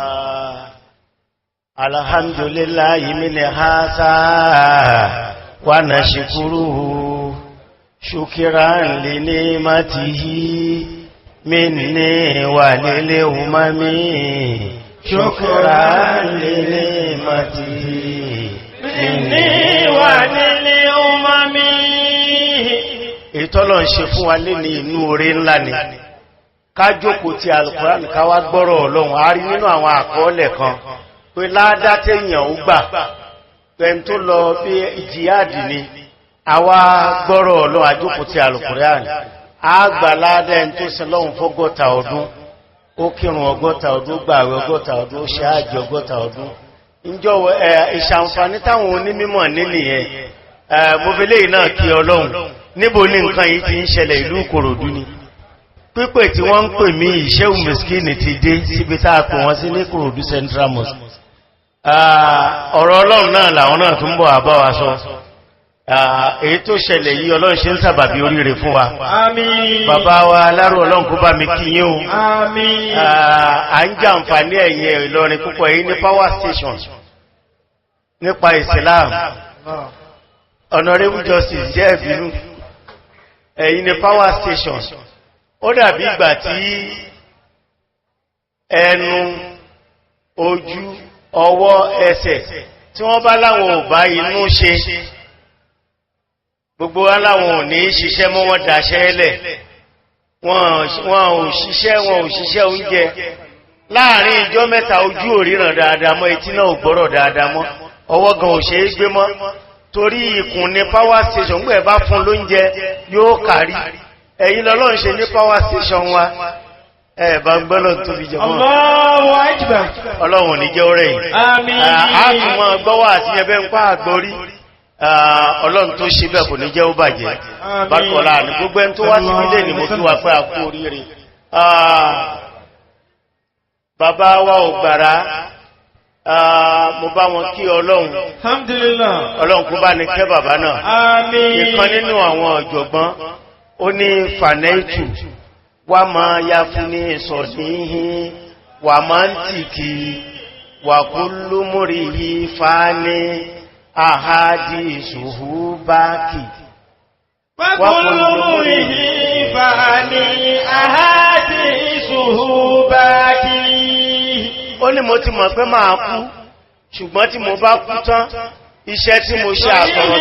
الحمد لله من هذا ونشكره شكرا لنعمته مني وللأمم، شكرا لنعمته مني وللأمم. Ìtọ́lọ̀ ń ṣe fún wa lé ní inú orí ńlá ni ká jókòó ti Alkùránì, ká wá gbọ́rọ̀ Ọlọ́run. A rí nínú àwọn àkọọ́lẹ̀ kan pé ládá téèyàn ó gbà pẹ̀m tó lọ bí jihadi ni, àwa gbọ́rọ̀ Ọlọ́run, àjókòó ti Alkùránì, a gbà ládá ẹni tó sin lọ́hun fọ́gọ́ta ọdún. Ó kírun 60 ọdún, gbààwẹ̀ 60 ọdún, ó ṣe ájì 60 ọdún. Ìjọ ìṣàǹfààní táwọn onímọ̀ nílì yẹn, mo fi léyìí náà kí Ọlọ́run. Níbo ní nǹkan yìí ti ń ṣẹlẹ̀? Ìlú Ìkòròdú ni. Pípè tí wọ́n ń pè mí, ìṣẹ́hùn mẹ́skínì ti dé síbi tá a pè wọ́n sí ní Ìkòròdú Central Mosque. Ọ̀rọ̀ Ọlọ́run náà làwọn náà tún bọ̀ àbá wa sọ. Èyí tó ṣẹlẹ̀ yìí, Ọlọ́run ṣe ń sàbàbí oríire fún wa. Bàbá wa alárò, Ọlọ́run kó bá mi kí yín o. À ń jàǹfààní ẹ̀yìn Ìlọrin púpọ̀. Èyí ní power station nípa Islam. Honorable Justice jẹ́ ìbínú, ẹ̀yin ni power station. Ó dàbí ìgbà tí ẹnu, ojú, ọwọ́, ẹsẹ̀ tí wọ́n bá láwọn ò bá inú ṣe, gbogbo wa láwọn ò ní ṣiṣẹ́ mọ́, wọ́n dáṣẹ́ lẹ̀, wọ́n ò ṣiṣẹ́, wọn ò ṣiṣẹ́ oúnjẹ. Láàrin ìjọ mẹ́ta, ojú ò ríran dáadáa mọ́, etí náà ò gbọ́rọ̀ dáadáa mọ́, ọwọ́ gan ò ṣe é gbé mọ́, torí ikùn ní power station. Gbẹ̀ bá fún lóúnjẹ, yóò kárí. Ẹ̀yin lọ́lọ́run ṣe ní power station wa. Ẹ̀ bá ń gbọ́lọ̀ tóbi jẹ mọ́. Allahu Akbar. Ọlọ́run ò ní jẹ́ ọ̀rẹ́ yìí. Àmín. A tún mọ́ gbọ́wọ́ àti ẹbẹ́ ń pa àgbórí. Ọlọ́run tó ṣe bẹ́ẹ̀ kò ní jẹ́ ó bàjẹ́. Bákọ̀ọ́lá ní gbogbo ẹni tó wá sí ilé ni mo kí wa pé a kú oríire. Bàbá wa ò gbàrá, mo bá wọn kí Ọlọ́run. Alhamdulillah. Ọlọ́run kó bá ní kẹ́ bàbá náà. Àmín. Ìkan nínú àwọn ọ̀jọ̀gbọ́n, ó ní fanaitu wà máa ya fún ní sọ̀díhìn wà máa ń tìkì wà kú lúmúrí yìí fani àhádì ìṣòhú báàkì. وكل امرئ فاني أحاديثه باكي. Ó ní mo ti mọ̀ pé máa kú, ṣùgbọ́n tí mo bá kú tán, iṣẹ́ tí mo ṣe àtọ̀rọ̀,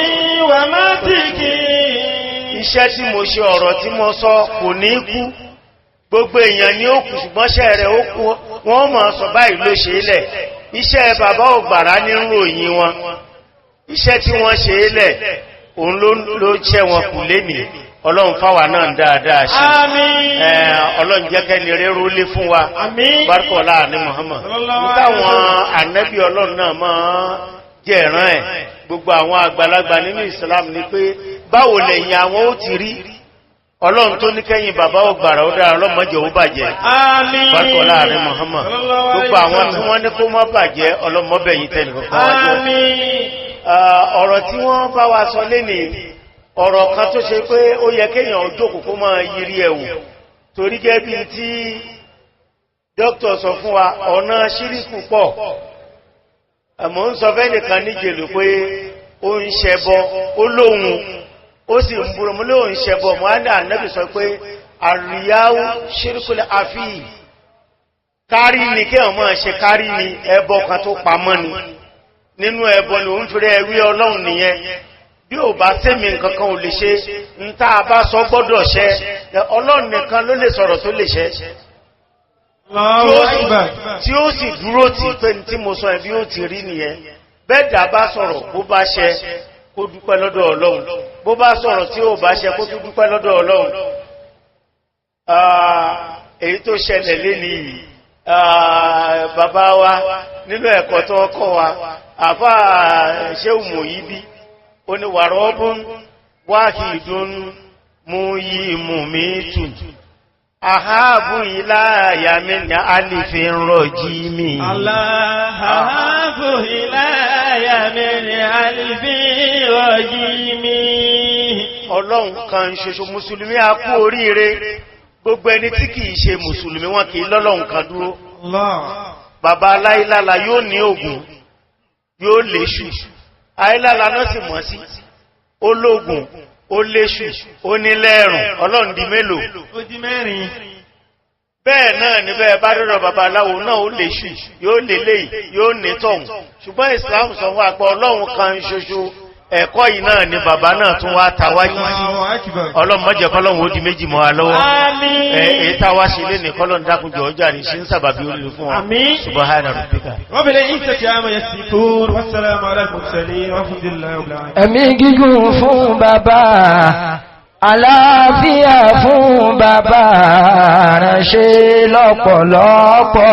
ومنطقي iṣẹ́ tí mo ṣe, ọ̀rọ̀ tí mo sọ kò ní kú. Gbogbo èèyàn ni ó kù, ṣùgbọ́n ṣẹ́ rẹ̀ ó kú, wọ́n mọ̀ sọ báyìí ló ṣe lẹ̀. Iṣẹ́ bàbá ògbàrá ní ròyìn wọn, iṣẹ́ tí wọ́n ṣe lẹ̀, òun ló ṣẹ́ wọn kù lénìí. Ọlọ́run fáwà náà dáadáa ṣe. Àmín. Ọlọ́run jẹ́kẹ́ ni rérú lé fún wa. Àmín. Bárkọ̀lá ní Muhammad. Táwọn ànábì Ọlọ́run náà máa jẹ́ ìran ẹ̀, gbogbo àwọn àgbàlagbà nínú Islam, ni pé báwo lẹ̀yìn àwọn ó ti rí. Ọlọ́run tó ní kẹ́yìn bàbá ògbàrà ó dára, ọlọ́mọdé ó bàjẹ́. Àmín. Bárkọ̀lá ní Muhammad. Gbogbo àwọn tí wọ́n ní kó má bàjẹ́, ọlọ́mọbẹ̀yìn tẹ́lẹ̀ kọ̀ọ̀kan wájú. Àmín. Ọ̀rọ̀ tí wọ́n bá wa sọ lénìí, Ọ̀rọ̀ kan tó ṣe pé ó yẹ kéèyàn jókòó kó máa yiri ẹ̀wò, torí gẹ́ bí tí dókítà sọ fún wa, ọ̀nà ṣíríkù pọ̀. Àmọ́ ń sọ fẹ́nìkan níjèlú pé ó ń ṣẹbọ, ó lóhun ó sì ń búrò mú lóhun ṣẹbọ. Mọ́ Ànábì sọ pé àríyáwó ṣíríkùlẹ̀ àfíì kárí ni, kí ọmọ ṣe kárí ni, ẹbọ kan tó pamọ́ ni. Nínú ẹbọ ni òun fẹ́rẹ́ ẹwí Ọlọ́run nìyẹn. Bí ò bá sẹ́mi nǹkankan ò lè ṣe, ń tá a bá sọ gbọ́dọ̀ ṣẹ. Ọlọ́run nìkan ló lè sọ̀rọ̀ tó lè ṣẹ, tí ó sì dúró tì pé tí mo sọ ẹbí ó ti rí nìyẹn. Bẹ́ẹ̀dà bá sọ̀rọ̀ bó bá ṣẹ, kó dúpẹ́ lọ́dọ̀ Ọlọ́run. Bó bá sọ̀rọ̀ tí ó bá ṣẹ, kó tún dúpẹ́ lọ́dọ̀ Ọlọ́run. Èyí tó ṣẹlẹ̀ lé nìyí, bàbá wa nínú ẹ̀kọ́ tó kọ́ wa, àfá ṣéhù Mòyíbí, ó ní wàrọ́bùn wáhìdún mú yí mú mi tù àhábù ìláyà mi ní alìfin rọ̀jí mi. Àhábù ìláyà mi ní alìfin rọ̀jí mi. Ọlọ́run kan ṣoṣo. Mùsùlùmí, a kú oríire. Gbogbo ẹni tí kìí ṣe mùsùlùmí, wọn kìí lọ́lọ́run kan dúró. Bàbá aláìlála yóò ní ògùn, yóò léṣù. Aláìlála náà sì mọ̀ sí ológun, ó léṣù, ó ní lẹ́ẹ̀rùn. Ọlọ́run di mélòó? Ó di mẹ́rin. Bẹ́ẹ̀ náà ní bẹ́ẹ̀ bá rírọ̀, babaláwo náà ó léṣù, yóò lè léyìí, yóò ní tọ̀hún. Ṣùgbọ́n Islam sọ fún àpẹ Ọlọ́run kan ṣoṣo. Ẹ̀kọ́ yìí náà ni bàbá náà tún wá tawájú sí. Ọlọ́run má jẹ́ kọ́lọ́run ó di méjì mọ́ wa lọ́wọ́. Èyí táwa ṣe lé ní kọ́lọ́run dákúnjọ ọjà ní ṣe ń sàbàbí oríire fún wa. Subhana rabbika. Rabbil izzati amma yasifun, wassalamu ala al-mursalin, walhamdulillahi rabbil alamin. Ẹ̀mí gígùn fún bàbá, àlàáfíà fún bàbá, ránṣẹ́ lọ́pọ̀lọpọ̀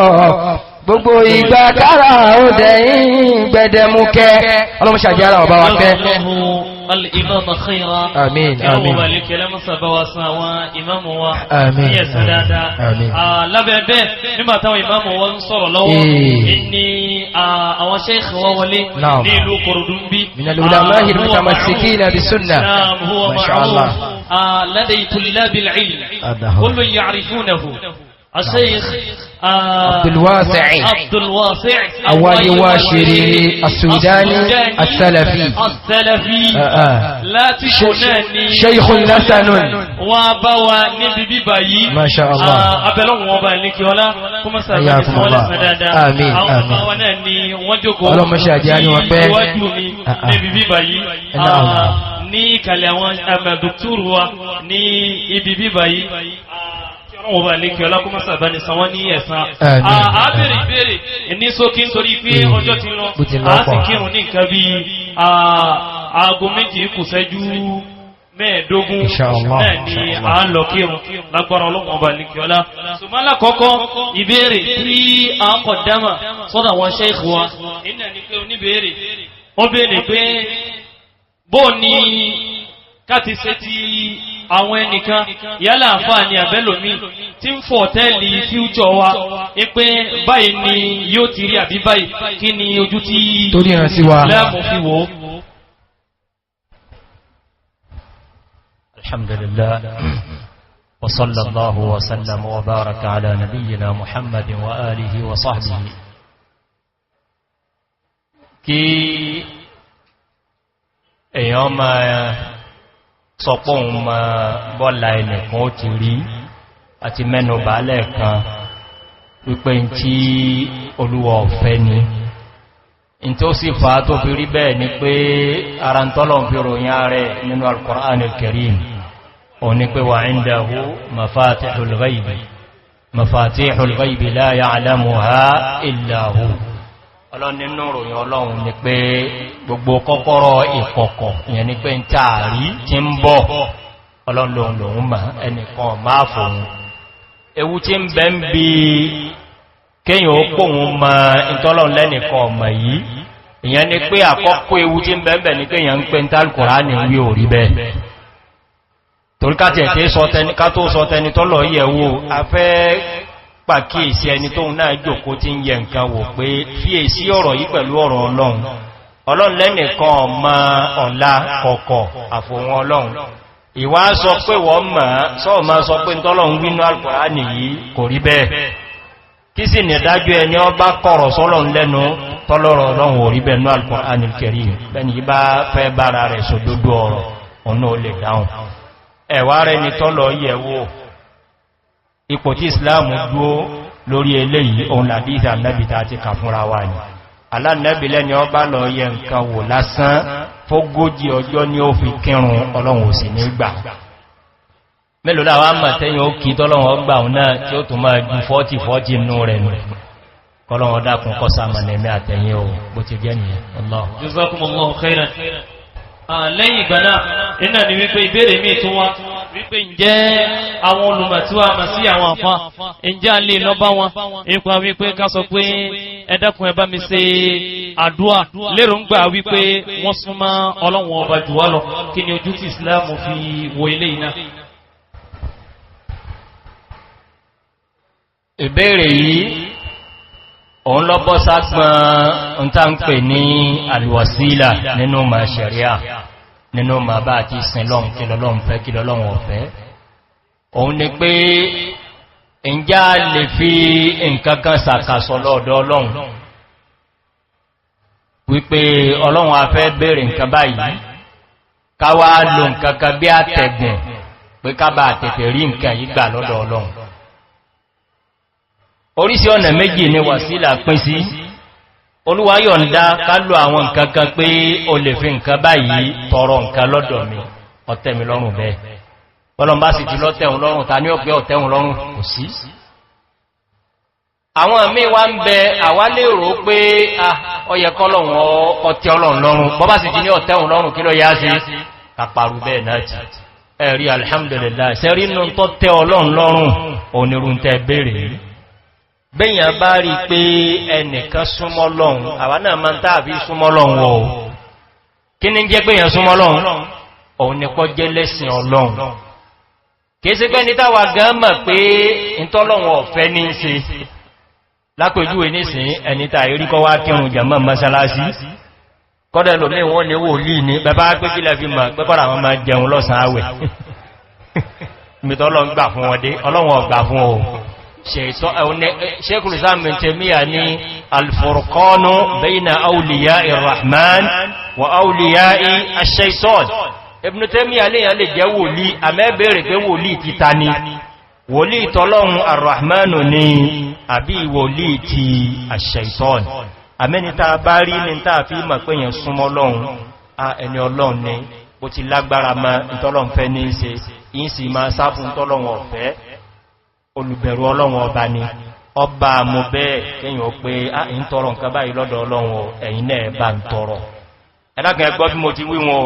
gbogbo ìgbà kára ó dẹ̀yìn gbẹdẹmúkẹ́. Ọlọ́mọṣàjẹ́ ara ọba wa kẹ́. Al-imam khayra. Àmín, àmín. Ọlọ́wọ́ balẹ̀ lẹ́mọ́sà bá wa san àwọn ìmáàmù wa Àmín, ní ẹ̀san dáadáa. Àmín. Lábẹ́ bẹ́ẹ̀, nígbà táwọn ìmáàmù wa ń sọ̀rọ̀ lọ́wọ́ ní àwọn sheikh wa wọlé Naam. ní ìlú Kòròdú ń bí. من العلماء المتمسكين بالسنة. نعم، هو ما شاء الله. معروف لدي طلاب العلم. هذا هو. كل يعرفونه، الشيخ عبد الواسع. عبد الواسع أولي واشري السوداني السلفي. السلفي. آه. لا تشناني. شيخ لسن. Wọ́n bá wa níbi bíbà yìí. ما شاء الله. Abẹ́lọ́wọ̀n ọba ìlékiọlá kó mọ́ sàbẹ̀ حياكم الله. آمين، àwọn آمين. bàbá wa náà ni wọ́n jókòó Ọlọ́run ṣe àjẹ́ àrí wọn pẹ́. iwájú mi níbi bíbà yìí. Naam. Ní ìkàlẹ̀ àwọn dòkítọ́rù wa ní ibi bíbà yìí, ọlọ́run ọba ìlékiọlá kó mọ́ sàbẹ̀ ní san wọ́n ní ẹ̀san. Àmín. A béèrè ìbéèrè ní ṣókí nítorí pé ọjọ́ ti lọ. Bó ti lọ A sì pọ̀. kírun ní nǹkan bíi 2:45. Inshallah. Náà ni à ń lọ kírun lágbára ọlọ́run ọba nìkíọ́lá. Ṣùgbọ́n lákọ̀ọ́kọ́, ìbéèrè tí a ń kọ̀ dámà sọ́dọ̀ àwọn sheikh wa iná ni pé oníbéèrè ó béèrè pé bó ni ká ti ṣe ti àwọn ẹnìkan, yálà àǹfààní àbẹ́lòmí tí ń fọ̀ tẹ́lì future wa pé báyìí ni yóò ti rí àbí báyìí, kí ni ojú tí Torí ìran sí wa. láàmú fi wò ó. الحمد لله، وصلى الله وسلم وبارك على نبينا محمد وآله وصحبه. Kí èèyàn máa sọ pé òun máa bọ́lá ẹnìkan ó ti rí, àti mẹ́nu bàálẹ̀ kan wípé tí Olúwa ọ̀fẹ́ ni. In tó sì fà tó fi rí bẹ́ẹ̀ ni pé ara ń tọ́lọ̀ fi ròyìn ààrẹ nínú al-Qur'an al-Karim o ní pé wa indahu mafatihul ghaibi, mafatihul ghaibi la ya'lamuha illa hu. Ọlọ́run nínú ròyìn Ọlọ́run ni pé gbogbo kọ́kọ́rọ́ ìkọ̀kọ̀, ìyẹn ni pé ń tààrí tí ń bọ̀, Ọlọ́run lòun lòun mà, ẹnìkan máa fòun. Ewu tí ń bẹ ń bí kéyàn ó pòun mọ ìtọ́lọ́run lẹ́nìkan ọmọ yìí, ìyẹn ni pé àkọ́kọ́ ewu tí ń bẹ ń bẹ ní pé èyàn ń pè ń tálùkùránì wí ò rí bẹ́ẹ̀. Torí ká tó sọ tẹni tọ́lọ̀ yẹ̀ wò, a fẹ́ pàkíyèsí ẹni tóun náà jòkó tí ń yẹ nǹkan wò pé fíèsí ọ̀rọ̀ yìí pẹ̀lú ọ̀rọ̀ Ọlọ́run. Ọlọ́run lẹ́nìkan ọmọ ọ̀la kọ̀kọ̀ àfòwọn Ọlọ́run. Ìwá sọ pé wọ́n mọ̀ sọ́ọ̀ máa sọ pé tọ́lọ́run wínú Al-Kùránì yìí kò rí bẹ́ẹ̀. Kí sì ní dájú ẹni ọ bá kọ̀rọ̀ sọ́lọ́run lẹ́nu tọ́lọ́rọ̀ Ọlọ́run ò rí bẹ́ẹ̀ ní Al-Kùránì Al-Karim? Bẹ́ni yí bá fẹ́ bára rẹ̀ sòdodo ọ̀rọ̀, ọ̀nà ò lè dáhùn. Ẹ̀wà rẹ̀ ni tọ́lọ yẹ̀wò ipò tí Ìsìláàmù dúó lórí eléyìí, òun làdíìsà nẹ́bì ta ti kà fúnra wa ni. Alánẹ́bì lẹ́ni ọ bá lọ yẹ nǹkan wò lásán, fógójì ọjọ́ ní ó fi kírun, Ọlọ́run ò sì ní gbà. Mélòó láwá mọ̀ tẹ́yìn ó kí tọ́lọ́run ọgbà òun náà tí ó tún máa ju 40 40 nú rẹ̀ nù? Kọ́lọ́run dákun kọ́sà mọ̀lẹ̀mẹ́ àtẹ̀yìn o. Bó ti jẹ́ nìyẹn, Allah. Jazakumullahu khairan. Lẹ́yìn ìgbà náà iná ni wípé ìbéèrè míì tún wá wípé, ǹjẹ́ àwọn olùmọ̀ tí wàá mọ̀ sí àwọn àfa, ǹjẹ́ a lè lọ bá wọn nípa wípé ká sọ pé, "Ẹ dákun, ẹ bá mi ṣe àdúà," lérògbà wípé wọ́n súnmọ́ Ọlọ́run Ọba jù wá lọ? Kí ni ojú tí Islam fi wo eléyìí náà? Ìbéèrè yìí, òun lọ bọ́ ságbọn ń tá ń pè ní alwasila nínú ma ṣẹ̀ríà, nínú ma bá àti sin lọ́n, kí lọ́lọ́n fẹ́, kí lọ́lọ́n ọ̀fẹ́. Òun ni pé, ǹjẹ́ a lè fi nǹkankan sàkàsọ̀ lọ́ọ̀dọ̀ Ọlọ́run wípé, "Ọlọ́run, a fẹ́ bèèrè nǹkan báyìí," káwá lo nǹkankan bí àtẹ̀gùn pé ká bá tètè rí nǹkan yìí gbà lọ́dọ̀ Ọlọ́run? Oríṣi ọ̀nà méjì ni wàsílà pín sí. Olúwa yọ̀ǹda ká lò àwọn nǹkan kan pé o lè fi nǹkan báyìí tọrọ nǹkan lọ́dọ̀ mi, ọ̀tẹ́mi lọ́rùn bẹ́ẹ̀. Bọ́lọ́n bá sì ti lọ́tẹ̀hun lọ́rùn, ta ní ọ̀pẹ́ ọ̀tẹ́hun lọ́rùn? Kò sí. Àwọn míì wá ń bẹ, àwa lè rò pé ọyẹ kọ́lọ̀hun ọtẹ́ Ọlọ́run lọ́rùn. Bọ́ bá sì ti ní ọ̀tẹ́hun lọ́rùn, kí ló yá sí kàpàrù bẹ́ẹ̀ náà ti ẹ̀rí? Alhamdulillah, sẹ́rí nù tó tẹ́ Ọlọ́run lọ́rùn onírun tẹ́ bèèrè yìí. Bẹ́yàn bá rí pé ẹnìkan súnmọ́ Lọ́hun, àwa náà máa ń tàbí súnmọ́ Lọ́hun o. Kí ní jẹ́ pé yàn súnmọ́ Lọ́hun? Òun ni kọ́ jẹ́ lẹ́sìn Ọlọ́hun. Kìí sí pé ní táwà gan mọ̀ pé ìtọ́lọ́hun ọ̀fẹ́ ní í ṣe. Lápèjúwe nísìn, ẹni tà ìríkọ́ wá kírun jàmọ́ mọ́sálásí, kọ́dẹ̀ lómi wọ́n ní wòlíì ní bẹ̀bá pé kí lẹ fi mọ̀ pé kọ́dà wọn máa jẹun lọ́sàn àwẹ̀ mìtọ́lọ́ ń gbà fún wọn dé, Ọlọ́run ọgbà fún o. Sheikhul Islam Ibn Taymiyyah ní alfurqanu bayna awliya'i rahman wa awliya'i ash-shaytan. Ibn Taymiyyah léyàn lè jẹ́ wòlíì, àmẹ́bẹ̀rẹ̀ pé wòlíì ti ta ni? Wòlíì tọ́lọ́run arrahmanu ni, àbí wòlíì ti ash-shaytan? Àmẹ́ni tá bá rí ní tá fi mọ̀ pé yẹn súnmọ́ Ọlọ́run, ẹni Ọlọ́run ni, bó ti lágbára ma, ìtọ́lọ́run fẹ́ ní í ṣe, ìsì máa sáfún tọ́lọ́run ọ̀fẹ́, olùbẹ̀rù Ọlọ́run Ọba ni. Ọba mú bẹ́ẹ̀ kíyàn ó pé a ń tọrọ nǹkan báyìí lọ́dọ̀ Ọlọ́run, ẹ̀yin náà bá ń tọrọ. Ẹ̀dàkùn, ẹgbọ́ bí mo ti wí wọn,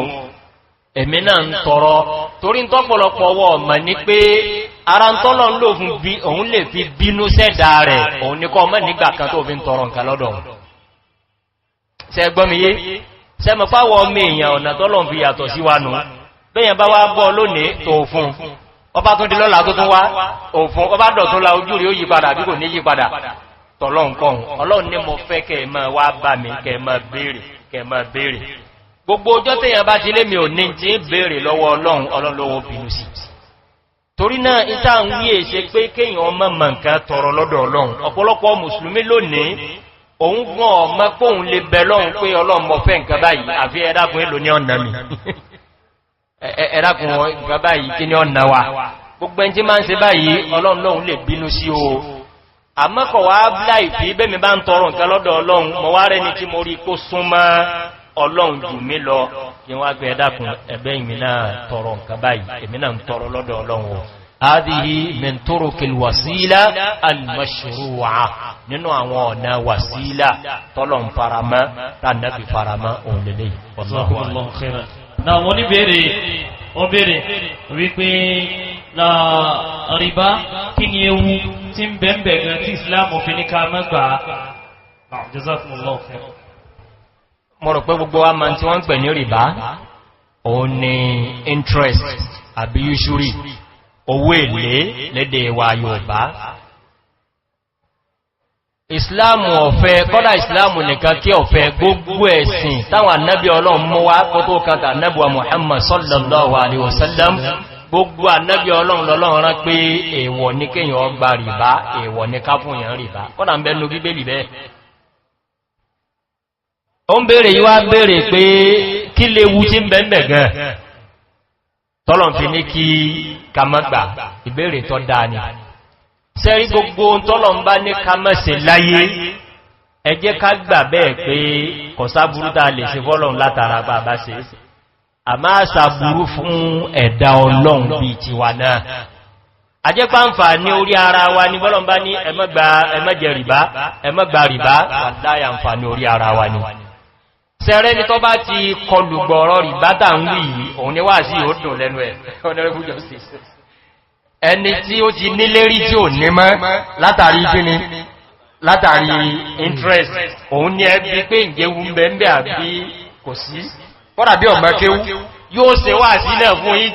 èmi náà ń tọrọ, torí ń tọ́pọ̀lọpọ̀ ọwọ́ ọmọ ní pé ara ń tọ́lọ ń lò fún bí òun lè fi bínú sẹ́dà rẹ̀, òun ní kọ́ ọmọ nígbà kan tó fi ń tọrọ nǹkan lọ́dọ̀ òun. Ṣé gbọ́ mi yé? Ṣé mọ̀ páwọ ọmọ èèyàn, ọ̀nà tọ́lọ̀ fi yàtọ̀ sí wa nù? Bẹ́yàn bá wá bọ́ lónìí tó fún, ọba tún di lọ́la tó tún wá òfin, ọba dọ̀tún la, ojú rí ó yí padà bí kò ní yí padà. Tọ̀lọ́nkọ́hun Ọlọ́run ní mo fẹ́ kẹ́ mọ́ wá bá mi, kẹ́ mọ́ béèrè, kẹ́ mọ́ béèrè. Gbogbo ọjọ́ tẹ́yàn bá ti lé mi ò ní tí ń béèrè lọ́wọ́ Ọlọ́run, Ọlọ́run lówó bínú sí. Torí náà, ìta ń wí èṣe pé kéèyàn ọmọ mọ̀ nǹkan tọrọ lọ́dọ̀ Ọlọ́run. Ọ̀pọ̀lọpọ̀ mùsùlùmí lónìí, òun gan ọmọ póun lè bẹ lọ́hun pé, "Ọlọ́run, mo fẹ́ nǹkan báyìí," àfi, "Ẹ̀dàkùn, èlò ní ọ̀nà mi? Ẹ̀dàkùn, nǹkan báyìí, kí ní ọ̀nà wa?" Gbogbo ẹni tí máa ń ṣe báyìí, Ọlọ́run lóhun lè bínú sí o. Àmọ́kọ̀ wá láìfí bẹ́mi bá ń tọrọ nǹkan lọ́dọ̀ Ọlọ́run, mọ̀ wá rẹni tí mo rí kó súnmọ́ Ọlọ́run jù mí lọ, kí wọ́n gbé, "Ẹ̀dàkùn, ẹ̀bẹ́ ìmì náà tọrọ nǹkan báyìí, èmi náà ń tọrọ lọ́dọ̀ Ọlọ́run o." هذه من طرق الوسيلة المشروعة، nínú àwọn ọ̀nà wàsílà tọ́lọ̀ ń faramọ́, tánàbí faramọ́, òun lélẹ̀. Jazakumullahu khairan. Na wọ́n ní béèrè, wọ́n béèrè wípé na rìbá, kí ni ewu tí ń bẹ̀ẹ̀bẹ̀ gan tí Islam fi ní ká má gbà á? Jazakumullahu khairan. Mo rò pé gbogbo wa ma tí wọ́n ń pè ní rìbá, òun ni interest àbí usury, owó èlé lédè wa Yorùbá. Ìsìláàmù ọ̀fẹ́ kọ́dá, ìsìláàmù nìkan kí ọ̀fẹ́, gbogbo ẹ̀sìn táwọn annabi Ọlọ́run mú wá kó tó kàtà annabuwa Muhammad sallallahu alaihi wasallam, gbogbo annabi Ọlọ́run lọ́lọ́run rán pé èèwọ̀ ní kéèyàn ọgbà rìbá, èèwọ̀ ní ká fún èèyàn rìbá. Kọ́dà ń bẹnu Bíbélì bẹ́ẹ̀. Ó ń bèèrè yíwá bèèrè pé kí léwu tí ń bẹ̀m̀bẹ̀ gan tọ́lọ̀ fi ní kí kàmọ́gbà. Ìbéèrè tọ́ dáa ni. Sẹ́rí gbogbo tọ́lọ̀ ń bá ní kàmọ́sẹ̀ láyé, ẹ jẹ́ ká gbà bẹ́ẹ̀ pé kọ̀sáburú tá lè ṣe fọ́lọ̀n látara bá bá ṣe, àmá àṣàburú fún ẹ̀dá Ọlọ́run bí tiwa náà. Àjẹ́pá ń fà ní orí ara wa ní bọ́lọ̀n bá ní ẹmọ́jẹ rìbá, ẹmọ́gbà rìbá, wà láyà ń fà ní orí ara wa ni. Sẹ́rẹ́ ní tó bá ti kọlù gbọ̀rọ̀ rìbá tà ń wí yìí, òun ni wà sí ó dùn lẹ́nu ẹ̀. Honorable Justice, ẹni tí ó ti nílérí tí ò ní mọ́ látàrí gíní, látàrí interest, òun ní ẹbí pé ìjẹun bẹ̀m̀bẹ̀ àbí kò sí. Kọ́dà bí ọmọ kéwú yóò ṣe wà sílẹ̀ fún yí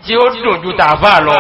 tí ó dùn ju tàfà lọ.